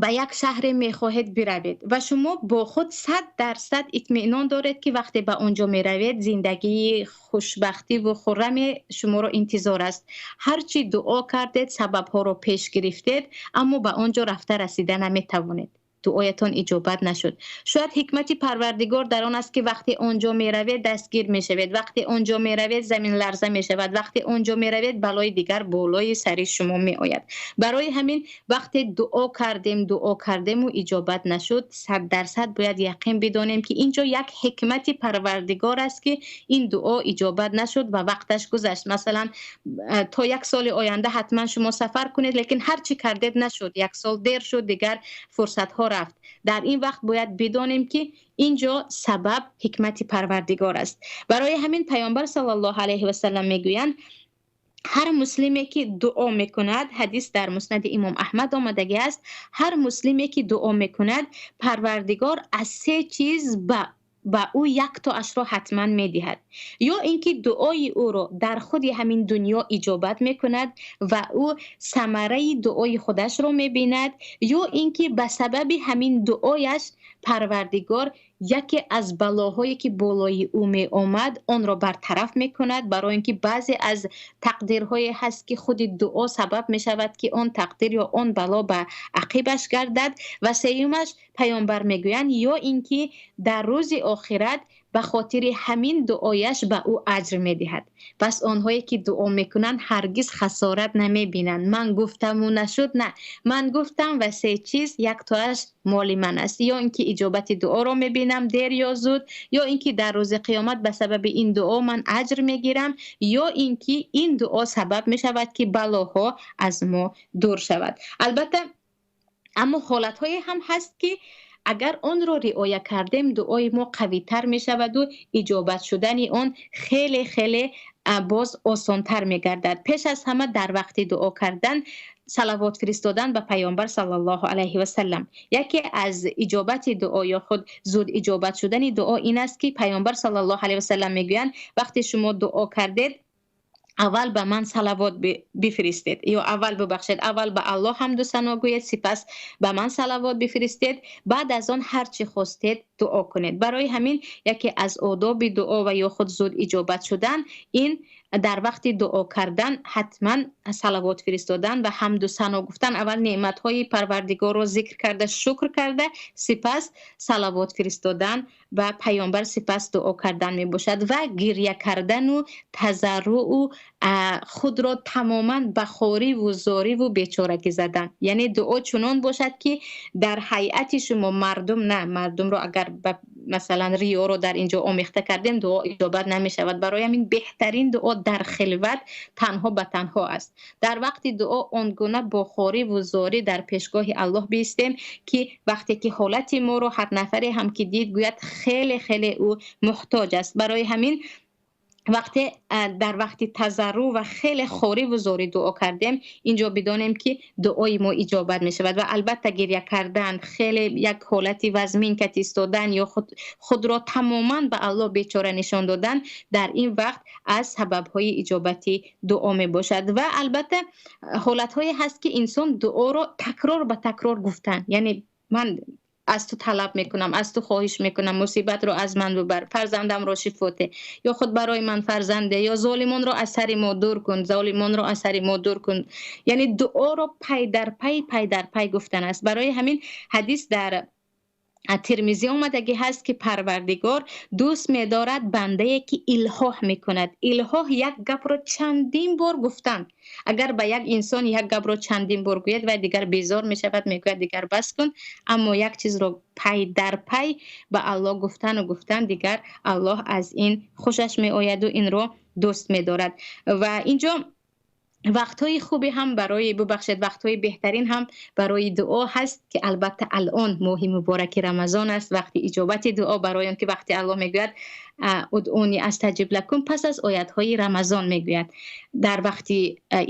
ба як шаҳре мехоҳед биравед ва шумо бо худ 100% итминон доред, ки вақте ба он ҷо меравед, зиндагии хушбахтиву хурраме шуморо интизор аст. Ҳарчи дуо кардед, сабабҳоро пеш гирифтед, аммо ба он ҷо рафта расида наметавонед, дуоятон иҷобат нашуд. Шояд ҳикмати Парвардигор дар он аст, ки вақте он ҷо меравед, дастгир мешавед, вақте он ҷо меравед, заминларза мешавад, вақте он ҷо меравед, балои дигар болои сари шумо меояд. Барои ҳамин вақте дуо кардем, дуо кардему иҷобат нашуд, 100% бояд яқин бидонем, ки ин ҷо як ҳикмати Парвардигор аст, ки ин дуо иҷобат нашуд ва вақташ гузашт. Масалан, то як соли оянда ҳатман шумо сафар кунед, лекин ҳар чӣ кардед, нашуд, як сол дер шуд, дигар фурсатҳо рафт. Дар ин вақт бояд бидонем, ки ин ҷо сабаб ҳикмати Парвардигор аст. Барои ҳамин Паёмбар саллаллоҳу алайҳи васаллам мегӯянд: ҳар муслиме ки дуо мекунад, ҳадис дар Муснади Имом Аҳмад омадагӣ аст, ҳар муслиме ки дуо мекунад, Парвардигор аз се чиз ба ӯ яктоашро ҳатман медиҳад: ё ин ки дуои ӯро дар худи ҳамин дунё иҷобат мекунад ва ӯ самараи дуои худашро мебинад, ё ин ки ба сабаби ҳамин дуояш Парвардигор яке аз балоҳое ки болои ӯ меомад, онро бартараф мекунад, барои ин ки баъзе аз тақдирҳое ҳаст, ки худи дуо сабаб мешавад, ки он тақдир ё он бало ба ақибаш гардад, ва сеюмаш, Паёмбар мегӯянд, ё ин ки дар рӯзи охират ба хотири ҳамин дуояш ба ӯ аҷр медиҳад. Пас онҳое ки дуо мекунанд, ҳаргиз хасорат намебинанд. Ман гуфтаму нашуд, на, ман гуфтам ва се чиз яктоаш моли ман аст: ё ин ки иҷобати дуоро мебинам дер ё зуд, ё ин ки дар рӯзи қиёмат ба сабаби ин дуо ман аҷр мегирам, ё ин ки ин дуо сабаб мешавад, ки балоҳо аз мо дур шавад. Албатта, аммо ҳолатҳое ҳам ҳаст, ки агар онро риоя кардем, дуои мо қавитар мешаваду иҷобат шудани он хеле хеле боз осонтар мегардад. Пеш аз ҳама, дар вақти дуо кардан салавот фиристодан ба Паёмбар саллаллоҳу алайҳи васаллам. Яке аз иҷобати дуо ё худ зуд иҷобат шудани дуо ин аст, ки Паёмбар саллаллоҳу алайҳи васаллам мегӯянд: вақте шумо дуо кардед, аввал ба ман салавот бифиристед, ё аввал, бубахшед, аввал ба Аллоҳ ҳамду сано гӯед, сипас ба ман салавот бифиристед, баъд аз он ҳар чӣ хостед, дуо кунед. Барои ҳамин яке аз одоби дуо ва ё худ зуд иҷобат шудан ин Дар вақти дуо кардан ҳатман салавот фиристодан ва ҳамду сано гуфтан, аввал неъматҳои Парвардигорро зикр карда, шукр карда, сипас салавот фиристодан ба Паёмбар, сипас дуо кардан мебошад ва гиря кардану тазарруъу худро тамоман ба хориву зориву бечорагӣ задан. Яъне дуо чунон бошад, ки дар ҳайати шумо мардум на мардумро, агар масалан риёро дар инҷо омехта кардем, дуо иҷобат намешавад. Барои ҳамин беҳтарин дуо дар хилват, танҳо ба танҳо аст. Дар вақти дуо он гуна бо хориву зорӣ дар пешгоҳи Аллоҳ биистем, ки вақте ки ҳолати моро ҳар нафаре ҳам ки дид, гӯяд, хеле хеле ӯ муҳтоҷ аст. Барои ҳамин вақте дар вақти тазарруъ ва хеле хориву зорӣ дуо кардем, инҷо бидонем, ки дуои мо иҷобат мешавад. Ва албатта гиря кардан, хеле як ҳолати вазмин кат истодан ё худро тамоман ба Аллоҳ бечора нишон додан дар ин вақт аз сабабҳои иҷобати дуо мебошад. Ва албатта ҳолатҳое ҳаст, ки инсон дуоро такрор ба такрор гуфтан, яъне ман аз ту талаб мекунам, аз ту хоҳиш мекунам, мусибатро аз ман бибар, фарзандамро шифо де, ё худ барои ман фарзанде, ё золимонро аз сари мо дур кун, золимонро аз сари мо дур кун. Яъне дуоро пай дар пай, пай дар пай гуфтан аст. Барои ҳамин ҳадис дар Тирмизӣ омадагӣ ҳаст, ки Парвардигор дӯст медорад бандае, ки илҳоҳ мекунад. Илҳоҳ — як гапро чандин бор гуфтан. Агар ба як инсон як гапро чандин бор гӯяд, вай дигар безор мешавад, мегӯяд, дигар бас кун. Аммо як чизро пай дар пай ба Аллоҳ гуфтану гуфтан, дигар Аллоҳ аз ин хушаш меояду инро дӯст медорад. Ва инҷо вақтҳои хубе ҳам барои, бубахшед, вақтҳои беҳтарин ҳам барои дуо ҳаст, ки албатта алон моҳи мубораки Рамазон аст, вақти иҷобати дуо, барои он ки вақти Аллоҳ мегӯяд ادعوني أستجب لكم, пас аз оятҳои Рамазон мегӯяд. Дар вақти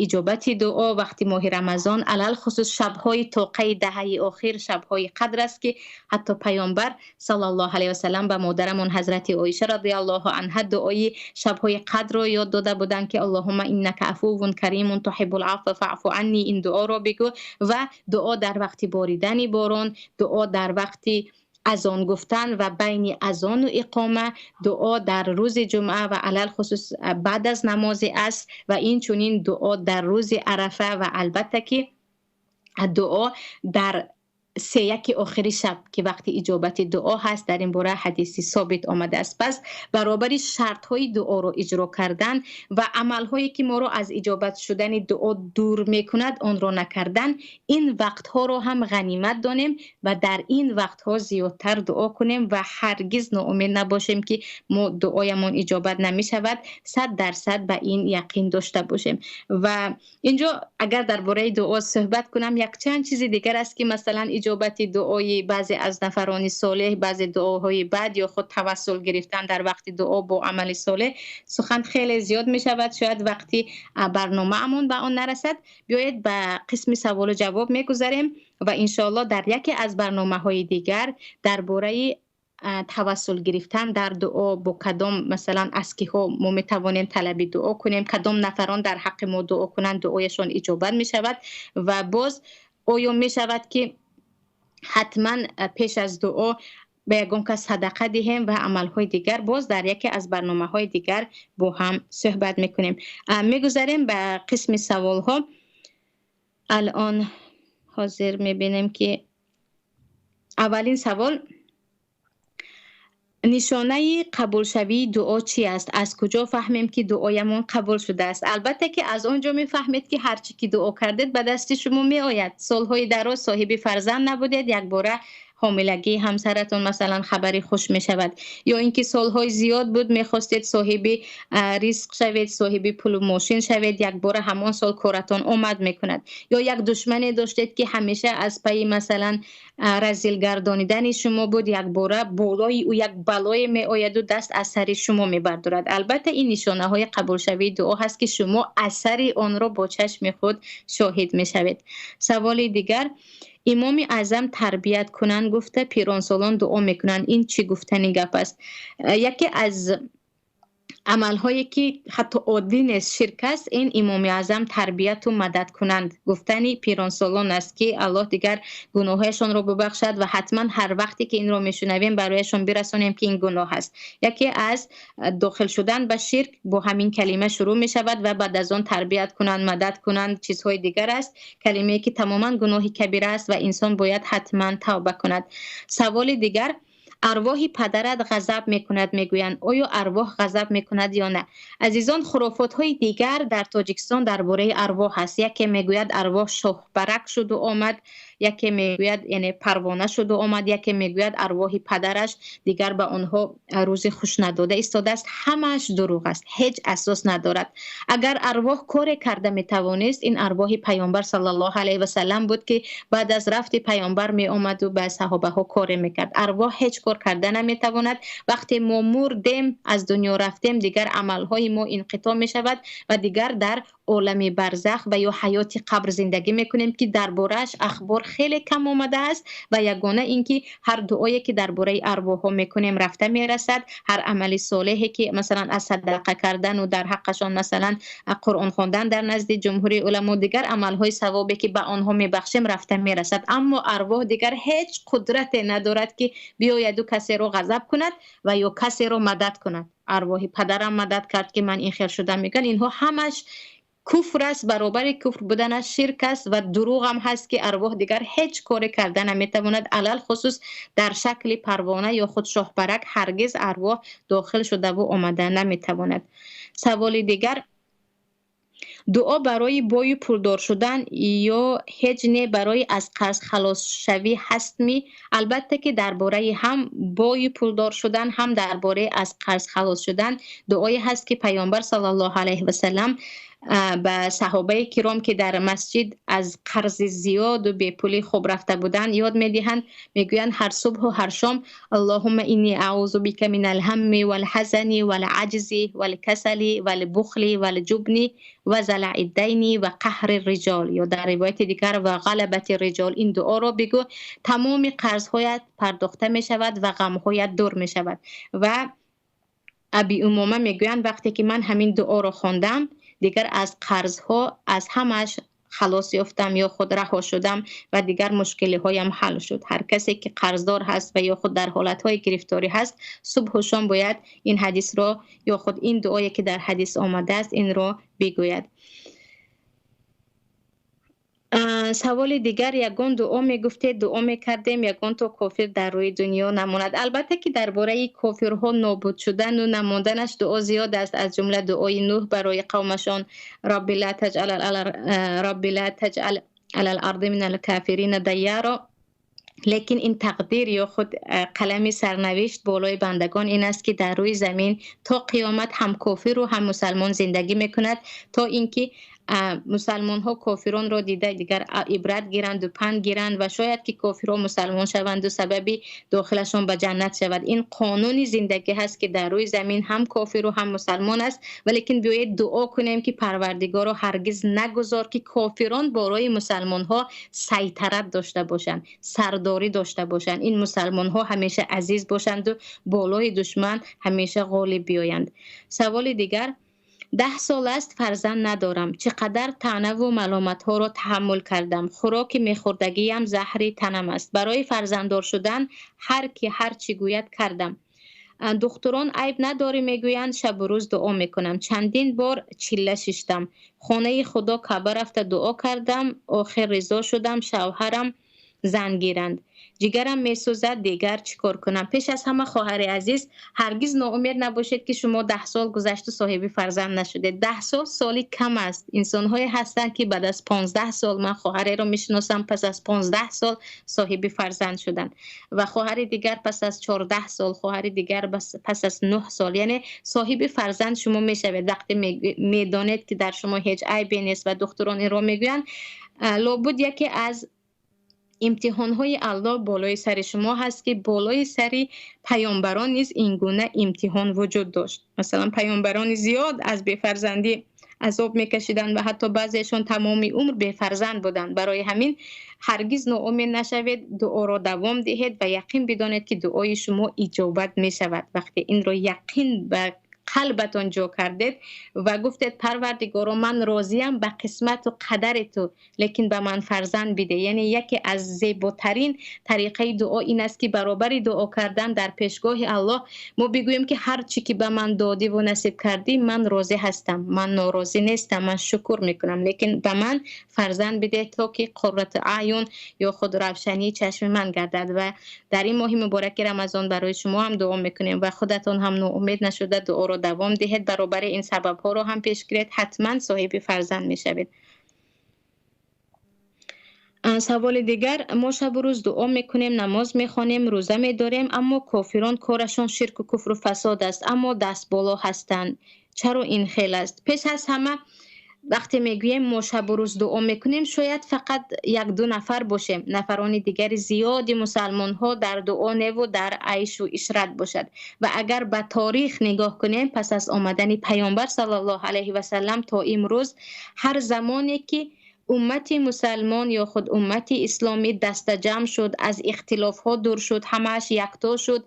иҷобати дуо вақти моҳи Рамазон, алалхусус шабҳои тоқаи даҳаи охир, шабҳои қадр аст, ки ҳатто Паёмбар саллаллоҳу алайҳи васалам ба модарамон ҳазрати Оиша радиаллоҳу анҳа дуои шабҳои қадрро ёд дода буданд, ки اللهم إنك عفو كريم تحب العفو فاعف عني, ин дуоро бигӯ. Ва дуо дар вақти боридани борон, дуо дар вақти азон гуфтан ва байни азону иқома, дуо дар рӯзи ҷумъа ва алалхусус баъд аз намози аср, ва инчунин дуо дар рӯзи Арафа, ва албатта ки дуо дар сеяки охири шаб, ки вақти иҷобати дуо ҳаст, дар ин бора ҳадиси собит омадааст. Пас баробари шартҳои дуоро иҷро кардан ва амалҳое, ки моро аз иҷобат шудани дуо дур мекунад, онро накардан, ин вақтҳоро ҳам ғанимат донем ва дар ин вақтҳо зиёдтар дуо кунем ва ҳаргиз ноумед набошем, ки мо дуоямон иҷобат намешавад. 100% ба ин яқин дошта бошем. Ва инҷо агар дар бораи дуо суҳбат кунам, якчанд чизи дигар аст, ки масалан иҷобати дуои баъзе аз нафарони солеҳ, баъзе дуоҳои бад ё худ тавассул гирифтан дар вақти дуо бо амали солеҳ, сухан хеле зиёд мешавад, шояд вақти барномаамон ба он нарасад. Биёед, ба қисми саволу ҷавоб мегузарем ва иншоаллоҳ дар яке аз барномаҳои дигар дар бораи тавассул гирифтан дар дуо, бо кадом, масалан, аз киҳо мо метавонем талаби дуо кунем, кадом нафарон дар ҳаққи мо дуо кунанд, дуояшон иҷобат мешавад, ва боз оё мешавад, ки ҳатман пеш аз дуо ба ягон кас садақа диҳем, ва амалҳои дигар, боз дар яке аз барномаҳои дигар бо ҳам суҳбат мекунем. Мегузарем ба қисми саволҳо. Алон ҳозир мебинем, ки аввалин савол: нишонаи қабулшавии дуо чи аст? Аз куҷо фаҳмем, ки дуоямон қабул шудааст? Албатта ки аз он ҷо мефаҳмед, ки ҳар чӣ ки дуо кардед, ба дасти шумо меояд. Солҳои дароз соҳиби фарзанд набудед, якбора ҳомилагии ҳамсаратон, масалан, хабари хуш мешавад. Ё ин ки солҳои зиёд буд, мехостед соҳиби ризқ шавед, соҳиби пулу мошин шавед, якбора ҳамон сол коратон омад мекунад. Ё як душмане доштед, ки ҳамеша аз пайи, масалан, разил гардонидани шумо буд, якбора болои ӯ як балое меояду даст аз сари шумо мебардорад. Албатта, ин нишонаҳои қабулшавии дуо ҳаст, ки шумо асари онро бо чашми худ шоҳид мешавед. Саволи дигар: Имоми Аъзам тарбият кунанд гуфта, пиронсолон дуо мекунанд, ин чӣ гуфтани гап аст? Яке аз Амалҳое ки ҳатто оддӣ нест, ширк аст, ин Имоми Аъзам тарбияту мадад кунанд гуфтани пиронсолон аст, ки Аллоҳ дигар гуноҳҳояшонро бубахшад ва ҳатман ҳар вақте ки инро мешунавем, барояшон бирасонем, ки ин гуноҳ аст. Яке аз дохил шудан ба ширк бо ҳамин калима шурӯъ мешавад ва баъд аз он тарбият кунанд, мадад кунанд, чизҳои дигар аст. Калимае ки тамоман гуноҳи кабира аст ва инсон бояд ҳатман тавба кунад. Саволи дигар: арвоҳи падарат ғазаб мекунад, мегӯянд. Оё арвоҳ ғазаб мекунад ё на? Азизон, хурофотҳои дигар дар Тоҷикистон дар бораи арвоҳ ҳаст. Яке мегӯяд, арвоҳ шоҳбарак шуду омад, яке мегӯяд, яъне парвона шуду омад, яке мегӯяд, арвоҳи падараш дигар ба онҳо рӯзи хуш надода истодааст. Ҳамааш дурӯғ аст, ҳеҷ асос надорад. Агар арвоҳ коре карда метавонист, ин арвоҳи Паёмбар саллаллоҳу алайҳи васаллам буд, ки баъд аз рафти Паёмбар меомаду ба саҳобаҳо коре мекард. Арвоҳ ҳеҷ кор карда наметавонад. Вақте мо мурдем, аз дунё рафтем, дигар амалҳои мо инқитоъ мешавад ва дигар дар олами барзах ва ё ҳаёти қабр зиндагӣ мекунем, ки дар борааш ахбор хеле кам омадааст. Ва ягона ин ки ҳар дуое ки дар бораи арвоҳҳо мекунем, рафта мерасад. Ҳар амали солеҳе ки, масалан, аз садақа кардану дар ҳаққашон, масалан, Қуръон хондан дар назди ҷумҳури уламо, дигар амалҳои савобе ки ба онҳо мебахшем, рафта мерасад. Аммо арвоҳ дигар ҳеҷ қудрате надорад, ки биёяду касеро ғазаб кунад ва ё касеро мадад кунад. Арвоҳи падарам мадад кард, ки ман ин хел шудам, мегӯянд. Инҳо ҳамаш куфр аст, баробари куфр буданаш ширк аст ва дурӯғам ҳаст, ки арвоҳ дигар ҳеҷ коре карда наметавонад. Алалхусус дар шакли парвона ё худ шоҳпарак ҳаргиз арвоҳ дохил шудаву омада наметавонад. Саволи дигар: дуо барои бою пулдор шудан ё ҳеҷ не, барои аз қарз халосшавӣ ҳастми? Албатта ки дар бораи ҳам бою пулдор шудан, ҳам дар бораи аз қарз халос шудан дуое ҳаст, ки Паёмбар саллаллоҳу алайҳи васаллам ба саҳобаи киром, ки дар масҷид аз қарзи зиёду бепулӣ хоб рафта буданд, ёд медиҳанд. Мегӯянд, ҳар субҳу ҳар шом: "Аллоҳумма инни аузу бика мин алҳамми валҳазани валаҷзи валкасали валбухли валҷубни ва залаи дайни ва қаҳри риҷол, ё дар ривояти дигар ва ғалабати риҷол. Ин дуоро бигӯ, тамоми қарзҳоят пардохта мешавад ва ғамҳоят дур мешавад. Ва Аби Умома мегӯянд, вақте ки ман ҳамин дуоро хондам, дигар аз қарзҳо аз ҳамааш халос ёфтам ё худ раҳо шудам ва дигар мушкилиҳоям ҳал шуд. Ҳар касе ки қарздор ҳаст ва ё худ дар ҳолатҳои гирифторӣ ҳаст, субҳу шом бояд ин ҳадисро ё худ ин дуое ки дар ҳадис омадааст, инро бигӯяд. Саволи дигар: ягон дуо мегуфтед, дуо мекардем, ягон то кофир дар рӯи дунё намонад. Албатта ки дар бораи кофирҳо нобуд шудану намонданаш дуо зиёд аст, аз ҷумла дуои Нӯҳ барои қавмашон: "Рабби ла таҷъал ала л-арди мин ал-кафирина дайяро". Лекин ин тақдир ё худ қалами сарнавишт болои бандагон ин аст, ки дар рӯи замин то қиёмат ҳам кофиру ҳам мусалмон зиндагӣ мекунад, то ин ки мусалмонҳо кофиронро дида дигар ибрат гиранду панд гиранд ва шояд ки кофирҳо мусалмон шаванду сабаби дохилашон ба ҷаннат шавад. Ин қонуни зиндагӣ ҳаст, ки дар рӯи замин ҳам кофиру ҳам мусалмон аст. Валекин биёед дуо кунем, ки Парвардигоро, ҳаргиз нагузор, ки кофирон болои мусалмонҳо сайтарат дошта бошанд, сардорӣ дошта бошанд. Ин мусалмонҳо ҳамеша азиз бошанду болои душман ҳамеша ғолиб биёянд. Саволи дигар: 10 сол аст фарзанд надорам. Чӣ қадар таънаву маломатҳоро таҳаммул кардам. Хӯроки мехӯрдагиям заҳри танам аст. Барои фарзанддор шудан ҳар ки ҳар чӣ гӯяд, кардам. Духтурон айб надорӣ мегӯянд. Шабу рӯз дуо мекунам. Чандин бор чилла шиштам. Хонаи Худо Каъба рафта дуо кардам. Охир ризо шудам, шавҳарам зан гиранд. Ҷигарам месӯзад, дигар чӣ кор кунам? Пеш аз ҳама, хоҳари азиз, ҳаргиз ноумед набошед, ки шумо 10 сол гузашту соҳиби фарзанд нашудед. 10 сол соли кам аст. Инсонҳое ҳастанд, ки баъд аз 15 сол, ман хоҳареро мешиносам, пас аз 15 сол соҳиби фарзанд шуданд ва хоҳари дигар пас аз 14 сол, хоҳари дигар пас аз 9 сол. Яъне соҳиби фарзанд шумо мешавед, вақте медонед, ки дар шумо ҳеҷ айбе нест ва духтурон инро мегӯянд. Лобуд яке аз имтиҳонҳои Аллоҳ болои сари шумо ҳаст, ки болои сари паёмбарон низ ин гуна имтиҳон вуҷуд дошт. Масалан, паёмбарони зиёд аз бефарзандӣ азоб мекашиданд ва ҳатто баъзеашон тамоми умр бефарзанд буданд. Барои ҳамин ҳаргиз ноумед нашавед, дуоро давом диҳед ва яқин бидонед, ки дуои шумо иҷобат мешавад. Вақте инро яқин ба қалбатон ҷо кардед ва гуфтед: «Парвардигоро, ман розиям ба қисмату қадари ту, лекин ба ман фарзанд биде». Яъне яке аз зеботарин тариқаи дуо ин аст, ки баробари дуо кардан дар пешгоҳи Аллоҳ мо бигӯем, ки ҳар чӣ ки ба ман додиву насиб кардӣ, ман розӣ ҳастам, ман норозӣ нестам, ман шукр мекунам, лекин ба ман фарзанд бидеҳ, то ки қуррату аъюн ё худ равшании чашми ман гардад. Ва дар ин моҳи мубораки Рамазон барои шумо ҳам дуо мекунем ва худатон ҳам ноумед нашуда дуоро давом диҳед, баробари ин сабабҳоро ҳам пеш гиред, ҳатман соҳиби фарзанд мешавед. Саволи дигар: мо шабу рӯз дуо мекунем, намоз мехонем, рӯза медорем, аммо кофирон корашон ширку куфру фасод аст, аммо дастболо ҳастанд. Чаро ин хел аст? Пеш аз ҳама, вақте мегӯем мо шабу рӯз дуо мекунем, шояд фақат як-ду нафар бошем, нафарони дигари зиёди мусалмонҳо дар дуо неву дар айшу ишрат бошад. Ва агар ба торих нигоҳ кунем, пас аз омадани Паёмбар саллаллоҳу алайҳи васаллам то имрӯз, ҳар замоне ки уммати мусалмон ё худ уммати исломӣ дастаҷамъ шуд, аз ихтилофҳо дур шуд, ҳамааш якто шуд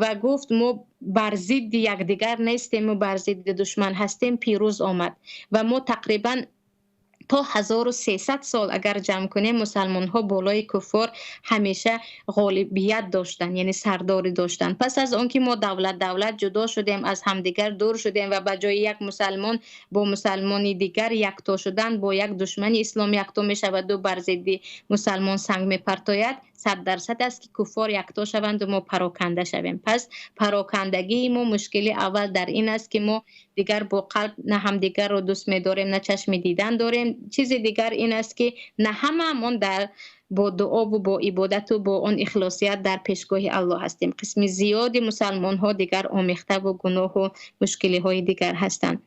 ва гуфт: «Мо бар зидди якдигар нестем, мо бар зидди душман ҳастем», пирӯз омад. Ва мо тақрибан то 1300 сол агар ҷамъ кунем, мусалмонҳо болои куффор ҳамеша ғолибият доштанд, яъне сардорӣ доштанд. Пас аз он ки мо давлат давлат ҷудо шудем, аз ҳамдигар дур шудем ва ба ҷои як мусалмон бо мусалмони дигар якто шудан, бо як душмани ислом якто мешаваду бар зидди мусалмон санг мепартояд, 100% аст, ки куффор якто шаванду мо пароканда шавем. Пас парокандагии мо, мушкили аввал дар ин аст, ки мо дигар бо қалб на ҳамдигарро дӯст медорем, на чашми дидан дорем. Чизи дигар ин аст, ки на ҳамаамон дар бо дуову бо ибодату бо он ихлосият дар пешгоҳи Аллоҳ ҳастем. Қисми зиёди мусалмонҳо дигар омехтаву гуноҳу мушкилиҳои дигар ҳастанд.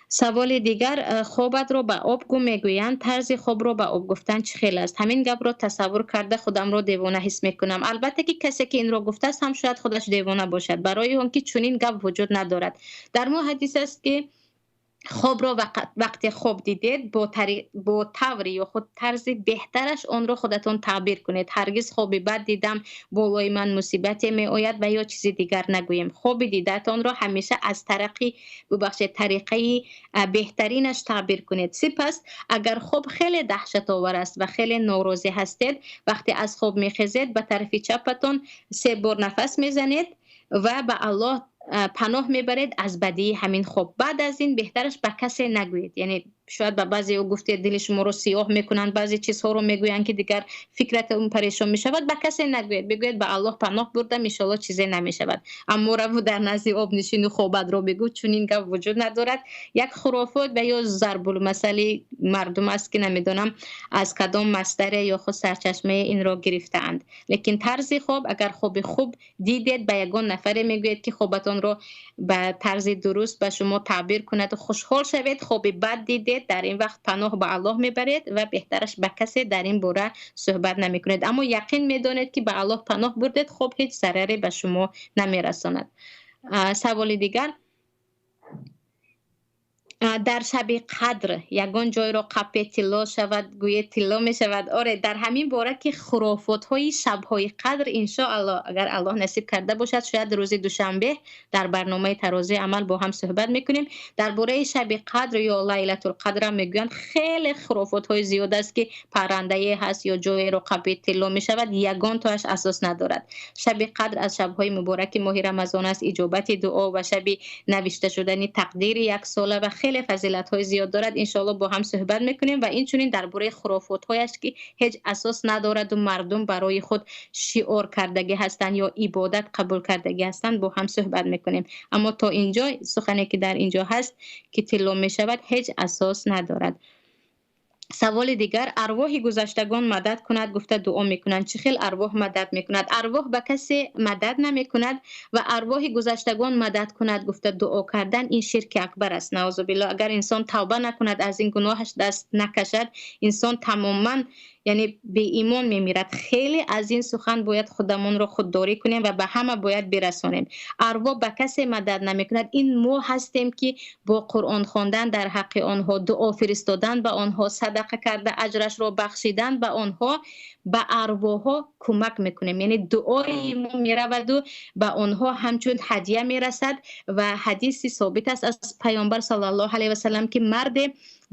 Саволи дигар: хобатро ба об гӯ мегӯянд, тарзи хобро ба об гуфтан чӣ хел аст? Ҳамин гапро тасаввур карда, худамро девона ҳис мекунам. Албатта, ки касе ки инро гуфтааст, ҳам шояд худаш девона бошад, барои он ки чунин гап вуҷуд надорад. Дар мо ҳадис аст, ки хобро вақте хоб дидед, бо таври ё худ тарзи беҳтараш онро худатон таъбир кунед. Ҳаргиз хоби бад дидам, болои ман мусибате меояд ва ё чизи дигар нагӯем. Хоби дидаатонро ҳамеша аз тарақи, бубахшед, тариқаи беҳтаринаш таъбир кунед. Сипас, агар хоб хеле даҳшатовар аст ва хеле норозӣ ҳастед, вақте аз хоб мехезед, ба тарафи чапатон се бор нафас мезанед ва ба Аллоҳ паноҳ мебаред аз бадии ҳамин хоб. Баъд аз ин беҳтараш ба касе нагӯед. Яъне шояд ба баъзео гуфтед, дили шуморо сиёҳ мекунанд, баъзе чизҳоро мегӯянд, ки дигар фикратон парешон мешавад. Ба касе нагӯед, бигӯед: «Ба Аллоҳ паноҳ бурдам, иншоалло чизе намешавад». Аммо раву дар назди об нишину хобатро бигӯ, чунин гап вуҷуд надорад. Як хурофот ва ё зарбулмасали мардум аст, ки намедонам аз кадом масдаре ё худ сарчашмаи инро гирифтаанд. Лекин тарзи хоб, агар хоби хуб дидед, ба ягон нафаре мегӯед, ки хобатонро ба тарзи дуруст ба шумо таъбир кунаду хушҳол шавед. Хоби бад дидед, дар ин вақт паноҳ ба Аллоҳ мебаред ва беҳтараш ба касе дар ин бора суҳбат намекунед, аммо яқин медонед, ки ба Аллоҳ паноҳ бурдед, хоб ҳеҷ зараре ба шумо намерасонад. Саволи дигар: дар шаби қадр ягон ҷойро қапе, тилло шавад, гӯе тилло мешавад? Оре, дар ҳамин бора ки хурофотҳои шабҳои қадр, иншоалло, агар Аллоҳ насиб карда бошад, шояд рӯзи душанбе дар барномаи Тарозуи амал бо ҳам суҳбат мекунем. Дар бораи шаби қадр ё Лайлатулқадрам мегӯянд, хеле хурофотҳои зиёд аст, ки паррандае ҳаст ё ҷоеро қапе, тилло мешавад. Ягон тоаш асос надорад. Шаби қадр аз шабҳои мубораки моҳи Рамазон аст, иҷобати дуо ва шаби навишта шудани тақдири яксола ва хеле фазилатҳои зиёд дорад. Иншоалло бо ҳам суҳбат мекунем ва инчунин дар бораи хурофотҳояш, ки ҳеҷ асос надораду мардум барои худ шиор кардагӣ ҳастанд ё ибодат қабул кардагӣ ҳастанд, бо ҳам суҳбат мекунем. Аммо то инҷо сухане ки дар инҷо ҳаст, ки тилло мешавад, ҳеҷ асос надорад. Саволи дигар: арвоҳи гузаштагон мадад кунад гуфта дуо мекунанд, чӣ хел арвоҳ мадад мекунад? Арвоҳ ба касе мадад намекунад ва арвоҳи гузаштагон мадад кунад гуфта дуо кардан, ин ширки акбар аст, наузубилло. Агар инсон тавба накунад, аз ин гуноҳаш даст накашад, инсон тамоман Яъне беимон мемирад. Хеле аз ин сухан бояд худамонро худдорӣ кунем ва ба ҳама бояд бирасонем. Арвоҳ ба касе мадад намекунад. Ин мо ҳастем, ки бо Қуръон хондан дар ҳаққи онҳо, дуо фиристодан ба онҳо, садақа карда аҷрашро бахшидан ба онҳо, ба арвоҳҳо кӯмак мекунем. Яъне дуои мо мераваду ба онҳо ҳамчун ҳадия мерасад. Ва ҳадиси собит аст аз Паёмбар саллаллоҳу алайҳи васаллам, ки марде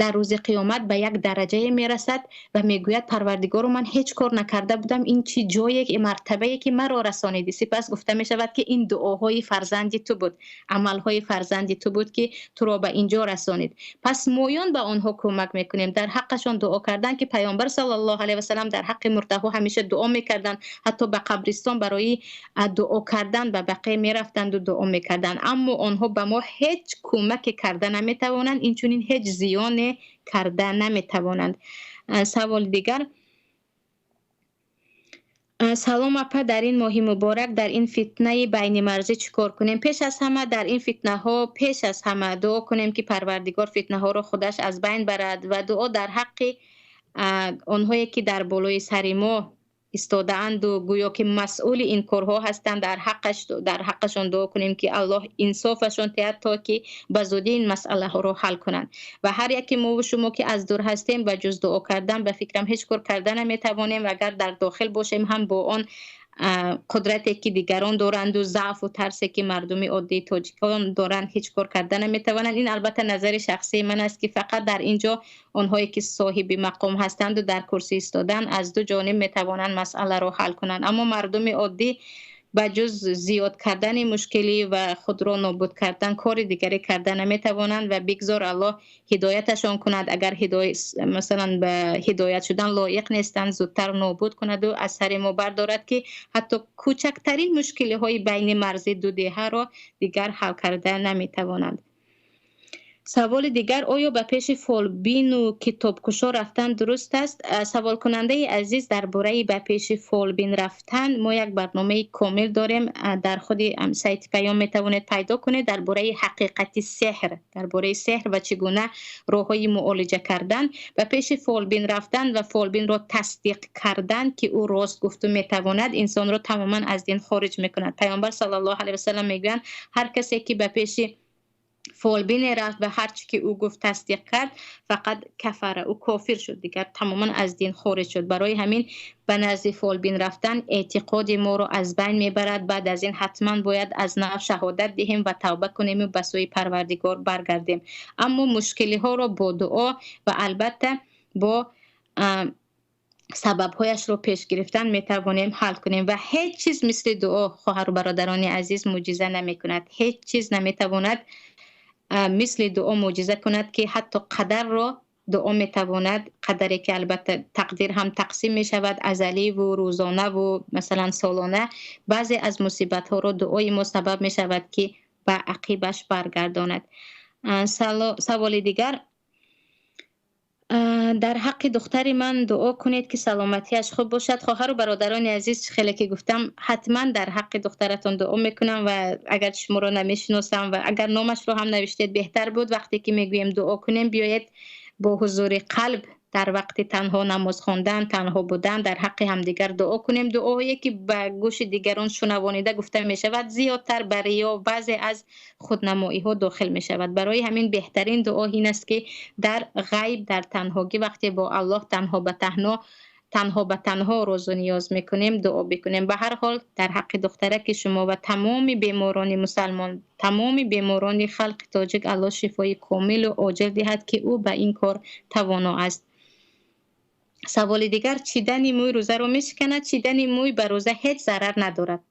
дар рӯзи қиёмат ба як дараҷае мерасад ва мегӯяд: «Парвардигоро, ман ҳеҷ кор накарда будам, ин чӣ ҷое, мартабае ки маро расонидӣ?» Сипас гуфта мешавад, ки ин дуоҳои фарзанди ту буд, амалҳои фарзанди ту буд, ки туро ба инҷо расонид. Пас моён ба онҳо кӯмак мекунем дар ҳаққашон дуо кардан, ки Паёмбар саллаллоҳу алайҳи васаллам дар ҳаққи мурдаҳо ҳамеша дуо мекарданд, ҳатто ба қабристон барои дуо кардан ба бақеъ мерафтанду дуо мекарданд. Аммо онҳо ба мо ҳеҷ кӯмаке карда наметавонанд, инчунин ҳеҷ зиёне карда наметавонанд. Саволи дигар. Салом, апа, дар ин моҳи муборак, дар ин фитнаи байни марзӣ чӣ кор кунем? Пеш аз ҳама, дар ин фитнаҳо пеш аз ҳама дуо кунем, ки Парвардигор фитнаҳоро худаш аз байн барад, ва дуо дар ҳаққи онҳое, ки дар болои сари мо истодаанду гӯё ки масъули ин корҳо ҳастанд, дар ҳаққашон дуо кунем, ки Аллоҳ инсофашон диҳад, то ки ба зудӣ ин масъалаҳоро ҳал кунанд. Ва ҳар яке мову шумо, ки аз дур ҳастем, ба ҷуз дуо кардан, ба фикрам, ҳеҷ кор карда наметавонем. Ва агар дар дохил бошем ҳам, бо он қудрате ки дигарон доранду заъфу тарсе ки мардуми оддии тоҷикон доранд, ҳеҷ кор карда наметавонанд. Ин албатта назари шахсии ман аст, ки фақат дар ин ҷо онҳое ки соҳиби мақом ҳастанду дар курсӣ истодан, аз ду ҷониб метавонанд масъаларо ҳал кунанд. Аммо мардуми оддӣ ба ҷуз зиёд кардани мушкилӣ ва худро нобуд кардан кори дигаре карда наметавонанд. Ва бигзор Аллоҳ ҳидояташон кунад. Агар масалан ба ҳидоят шудан лоиқ нестанд, зудтар нобуд кунаду аз сари мо бардорад, ки ҳатто кӯчактарин мушкилиҳои байни марзи ду деҳаро дигар ҳал карда наметавонанд. Саволи дигар: оё ба пеши фолбину китобкушо рафтан дуруст аст? Саволкунандаи азиз, дар бораи ба пеши фолбин рафтан мо як барномаи комил дорем, дар худи сайти Паём метавонед пайдо кунед, дар бораи ҳақиқати сеҳр, дар бораи сеҳр ва чӣ гуна роҳҳои муолиҷа кардан. Ба пеши фолбин рафтан ва фолбинро тасдиқ кардан, ки ӯ рост гуфту метавонад, инсонро тамоман аз дин хориҷ мекунад. Паёмбар саллаллоҳу алайҳи васаллам мегӯянд: ҳар касе ки ба пеши фолбине рафт ва ҳарчи ки ӯ гуфт тасдиқ кард, фақад кафара, ӯ кофир шуд, дигар тамоман аз дин хориҷ шуд. Барои ҳамин ба назди фолбин рафтан эътиқоди моро аз байн мебарад. Баъд аз ин ҳатман бояд аз нав шаҳодат диҳем ва тавба кунему ба сӯи Парвардигор баргардем. Аммо мушкилиҳоро бо дуо ва албатта бо сабабҳояшро пеш гирифтан метавонем ҳал кунем. Ва ҳеҷ чиз мисли дуо, хоҳару бародарони азиз, мӯъҷиза намекунад. Ҳеҷ чиз наметавонад мисли дуо мӯъҷиза кунад, ки ҳатто қадарро дуо метавонад, қадаре ки албатта тақдир ҳам тақсим мешавад, азаливу рӯзонаву масалан солона. Баъзе аз мусибатҳоро дуои мо сабаб мешавад, ки ба ақибаш баргардонад. Саволи дигар: дар ҳаққи духтари ман дуо кунед, ки саломатиаш хуб бошад. Хоҳару бародарони азиз, хеле ки гуфтам, ҳатман дар ҳаққи духтаратон дуо мекунам. Ва агар шуморо намешиносам ва агар номашро ҳам навиштед, беҳтар буд. Вақте ки мегӯем дуо кунем, биёед бо ҳузури қалб, дар вақти танҳо намоз хондан, танҳо будан, дар ҳаққи ҳамдигар дуо кунем. Дуоҳое ки ба гӯши дигарон шунавонида гуфта мешавад, зиёдтар ба риё, баъзе аз худнамоиҳо дохил мешавад. Барои ҳамин беҳтарин дуо ин аст, ки дар ғайб, дар танҳогӣ, вақте бо Аллоҳ танҳо ба танҳо розу ниёз мекунем, дуо бикунем. Ба ҳар ҳол, дар ҳаққи духтараки шумо ва тамоми беморони мусалмон, тамоми беморони халқи тоҷик Аллоҳ шифои комилу оҷил диҳад, ки ӯ ба ин кор тавоно аст. Саволи дигар: чидани мӯй рӯзаро мешиканад? Чидани мӯй ба рӯза ҳеҷ зарар надорад.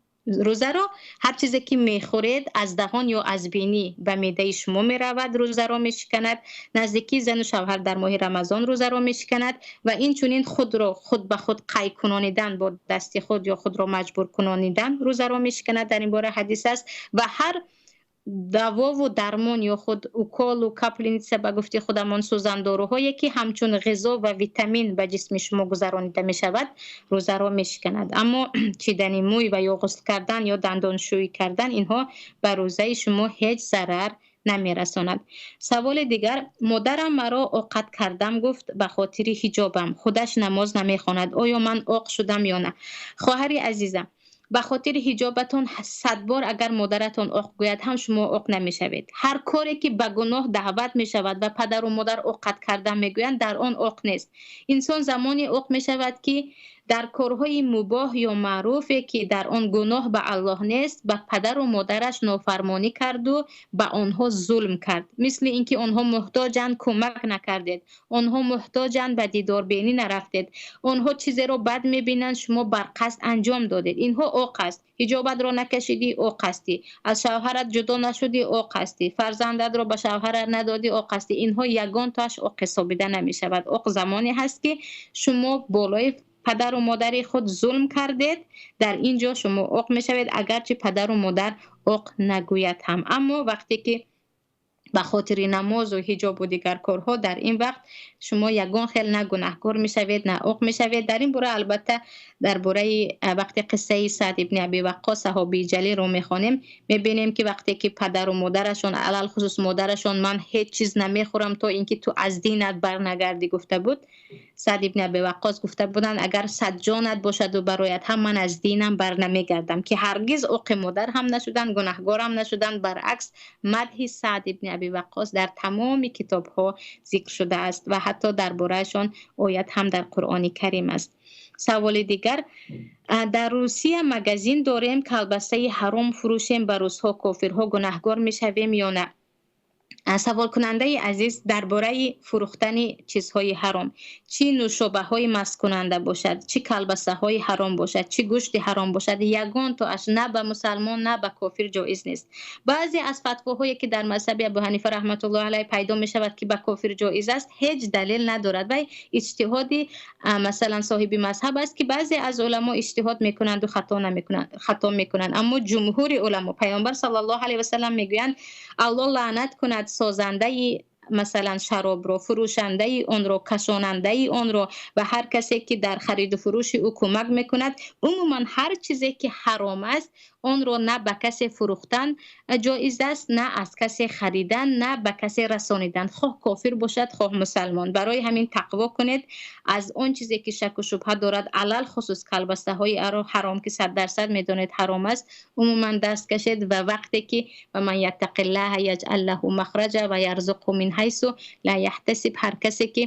Рӯзаро ҳар чизе ки мехӯред, аз даҳон ё аз бинӣ ба меъдаи шумо меравад, рӯзаро мешиканад. Наздикии зану шавҳар дар моҳи Рамазон рӯзаро мешиканад. Ва инчунин худро худ ба худ қай кунонидан бо дасти худ ё худро маҷбур кунонидан рӯзаро мешиканад, дар ин бора ҳадис аст. Ва ҳар давову дармон ё худ уколу капельница, ба гуфти худамон сӯзандоруҳое, ки ҳамчун ғизо ва витамин ба ҷисми шумо гузаронида мешавад, рӯзаро мешиканад. Аммо чидани мӯй ва ё ғусл кардан ё дандоншӯӣ кардан, инҳо ба рӯзаи шумо ҳеҷ зарар намерасонад. Саволи дигар: модарам маро оқат кардам гуфт ба хотири ҳиҷобам, худаш намоз намехонад, оё ман оқ шудам ё на? Хоҳари азизам, ба хотири ҳиҷобатон 100 бор агар модаратон оқ гӯяд ҳам шумо оқ намешавед. Ҳар коре ки ба гуноҳ даъват мешавад ва падару модар оқат кардан мегӯянд, дар он оқ нест. Инсон замоне оқ мешавад, ки дар корҳои мубоҳ ё маъруфе, ки дар он гуноҳ ба Аллоҳ нест, ба падару модараш нофармонӣ карду ба онҳо зулм кард. Мисли ин ки онҳо муҳтоҷанд, кӯмак накардед, онҳо муҳтоҷанд, ба дидорбинӣ нарафтед, онҳо чизеро бад мебинанд, шумо барқасд анҷом додед. Инҳо оқ аст. Ҳиҷобатро накашидӣ, оқ ҳастӣ. Аз шавҳарат ҷудо нашудӣ, оқ ҳастӣ. Фарзандатро ба шавҳарат надодӣ, оқ ҳастӣ. Инҳо ягонтоаш оқ ҳисобида намешавад. Оқ замоне ҳаст, ки шумо болои падару модари худ зулм кардед, дар ин ҷо шумо оқ мешавед, агарчи падару модар оқ нагӯяд ҳам. Аммо вақте ки ба хотири намозу ҳиҷобу дигар корҳо, дар ин вақт шумо ягон хел на гунаҳкор мешавед, на оқ мешавед. Дар ин бора албатта дар бораи вақте қиссаи Саъд ибни Аби Ваққос, саҳобии ҷалилро мехонем, мебинем, ки вақте ки падару модарашон, алалхусус модарашон, ман ҳеҷ чиз намехӯрам то ин ки ту аз динат барнагардӣ гуфта буд, Саъд ибни Аби Ваққос гуфта буданд, агар 100 ҷонат бошаду барояд ҳам, ман аз динам барнамегардам, ки ҳаргиз оқи модар ҳам нашуданд, гунаҳгорам нашуданд. Баръакс, мадҳи Саъд ибни Аби Ваққос дар тамоми китобҳо зикр шудааст ва ҳатто дар бораашон оят ҳам дар Қуръони Карим аст. Саволи дигар: дар Русия магазин дорем, колбасаи ҳаром фурӯшем ба русҳо, кофирҳо, гунаҳгор мешавем ё на? Саволкунандаи азиз, дар бораи фурӯхтани чизҳои ҳаром, чӣ нӯшобаҳои масткунанда бошад, чӣ колбасаҳои ҳаром бошад, чӣ гӯшти ҳаром бошад, ягон тоаш на ба мусалмон, на ба кофир ҷоиз нест. Баъзе аз фатвоҳое, ки дар мазҳаби Абу Ҳанифа раҳматуллоҳи алайҳ пайдо мешавад, ки ба кофир ҷоиз аст, ҳеҷ далел надорад. Вай иҷтиҳоди масалан соҳиби мазҳаб аст, ки баъзе аз уламо иҷтиҳод мекунанду хато намекунанд, хато мекунанд. Аммо ҷумҳури уламо, Паёмбар саллаллоҳу алайҳи васаллам мегӯянд, Аллоҳ лаънат кунад созандаи масалан шаробро, фурӯшандаи онро, кашонандаи онро ва ҳар касе, ки дар хариду фурӯши ӯ кӯмак мекунад. Умуман ҳар чизе ки ҳаром аст, онро на ба касе фурӯхтан ҷоиз аст, на аз касе харидан, на ба касе расонидан, хоҳ кофир бошад, хоҳ мусалмон. Барои ҳамин тақво кунед аз он чизе, ки шаку шубҳа дорад, алалхусус колбасаҳои ҳаром, ки 100% медонед ҳаром аст, умуман даст кашед. Ва вақте ки ва ман яттақиллаҳа яҷъал лаҳу махраҷа ва ярзуқҳу мин ҳайсу ла яҳтасиб, ҳар касе ки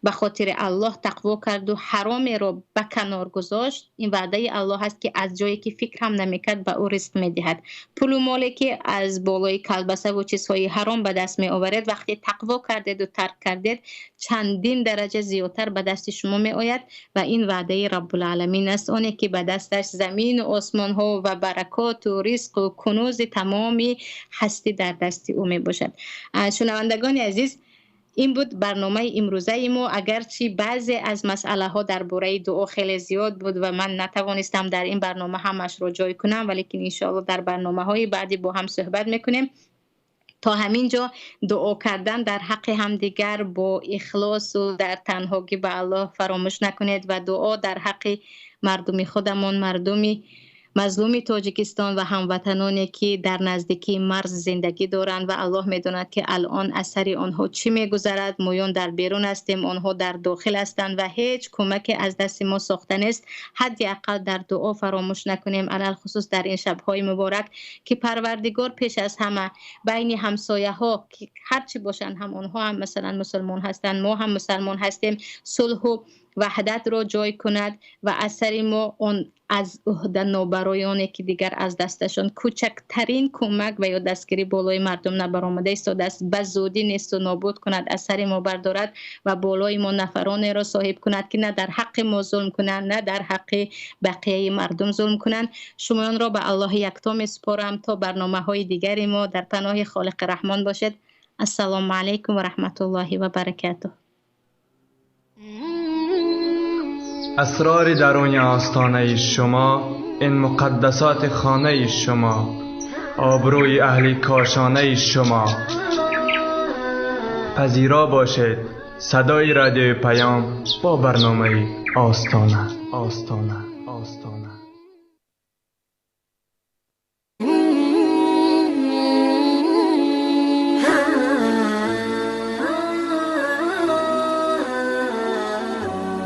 ба хотири Аллоҳ тақво карду ҳаромеро ба канор гузошт, ин ваъдаи Аллоҳ аст, ки аз ҷое ки фикр ҳам намекард, ба ӯ ризқ медиҳад. Пулу моле, ки аз болои колбасаву чизҳои ҳаром ба даст меоваред, вақте тақво кардеду тарк кардед, чандин дараҷа зиёдтар ба дасти шумо меояд ва ин ваъдаи Раббулъаламин аст, оне ки ба дасташ замину осмонҳо ва баракоту ризқу кунузи тамоми ҳастӣ дар дасти ӯ мебошад. Шунавандагони азиз, ин буд барномаи имрӯзаи мо. Агарчи баъзе аз масъалаҳо дар бораи дуо хеле зиёд буд ва ман натавонистам дар ин барнома ҳамашро ҷой кунам, валекин иншоалло дар барномаҳои баъдӣ бо ҳам суҳбат мекунем. То ҳамин ҷо дуо кардан дар ҳаққи ҳамдигар бо ихлосу дар танҳогӣ ба Аллоҳ фаромӯш накунед ва дуо дар ҳаққи мардуми худамон, мардуми мазлуми Тоҷикистон ва ҳамватаноне, ки дар наздикии марз зиндагӣ доранд ва Аллоҳ медонад, ки алон аз сари онҳо чӣ мегузарад. Моён дар берун ҳастем, онҳо дар дохил ҳастанд ва ҳеҷ кӯмаке аз дасти мо сохта нест. Ҳадди ақал дар дуо фаромӯш накунем, алалхусус дар ин шабҳои муборак, ки Парвардигор пеш аз ҳама байни ҳамсояҳо, ки ҳарчи бошанд ҳам, онҳо ҳам масалан мусулмон ҳастанд, мо ҳам мусулмон ҳастем, сулҳу ваҳдатро ҷой кунад ва аз сари мо он аз уҳда нобароёне, ки дигар аз дасташон кӯчактарин кӯмак ва ё дастгирӣ болои мардум набаромада истодааст, ба зудӣ несту нобуд кунад, аз сари мо бардорад ва болои мо нафаронеро соҳиб кунад, ки на дар ҳаққи мо зулм кунанд, на дар ҳаққи бақияи мардум зулм кунанд. Шумоёнро ба Аллоҳи якто месупорам. То барномаҳои дигари мо дар паноҳи Холиқи Раҳмон бошед. Ассалому алайкум ва раҳматуллоҳи ва баракатуҳ. اسرار درون آستانه شما، این مقدسات خانه شما، آبروی اهل کاشانه شما. پذیرا باشید صدای رادیو پیام با برنامه آستانه، آستانه، آستانه.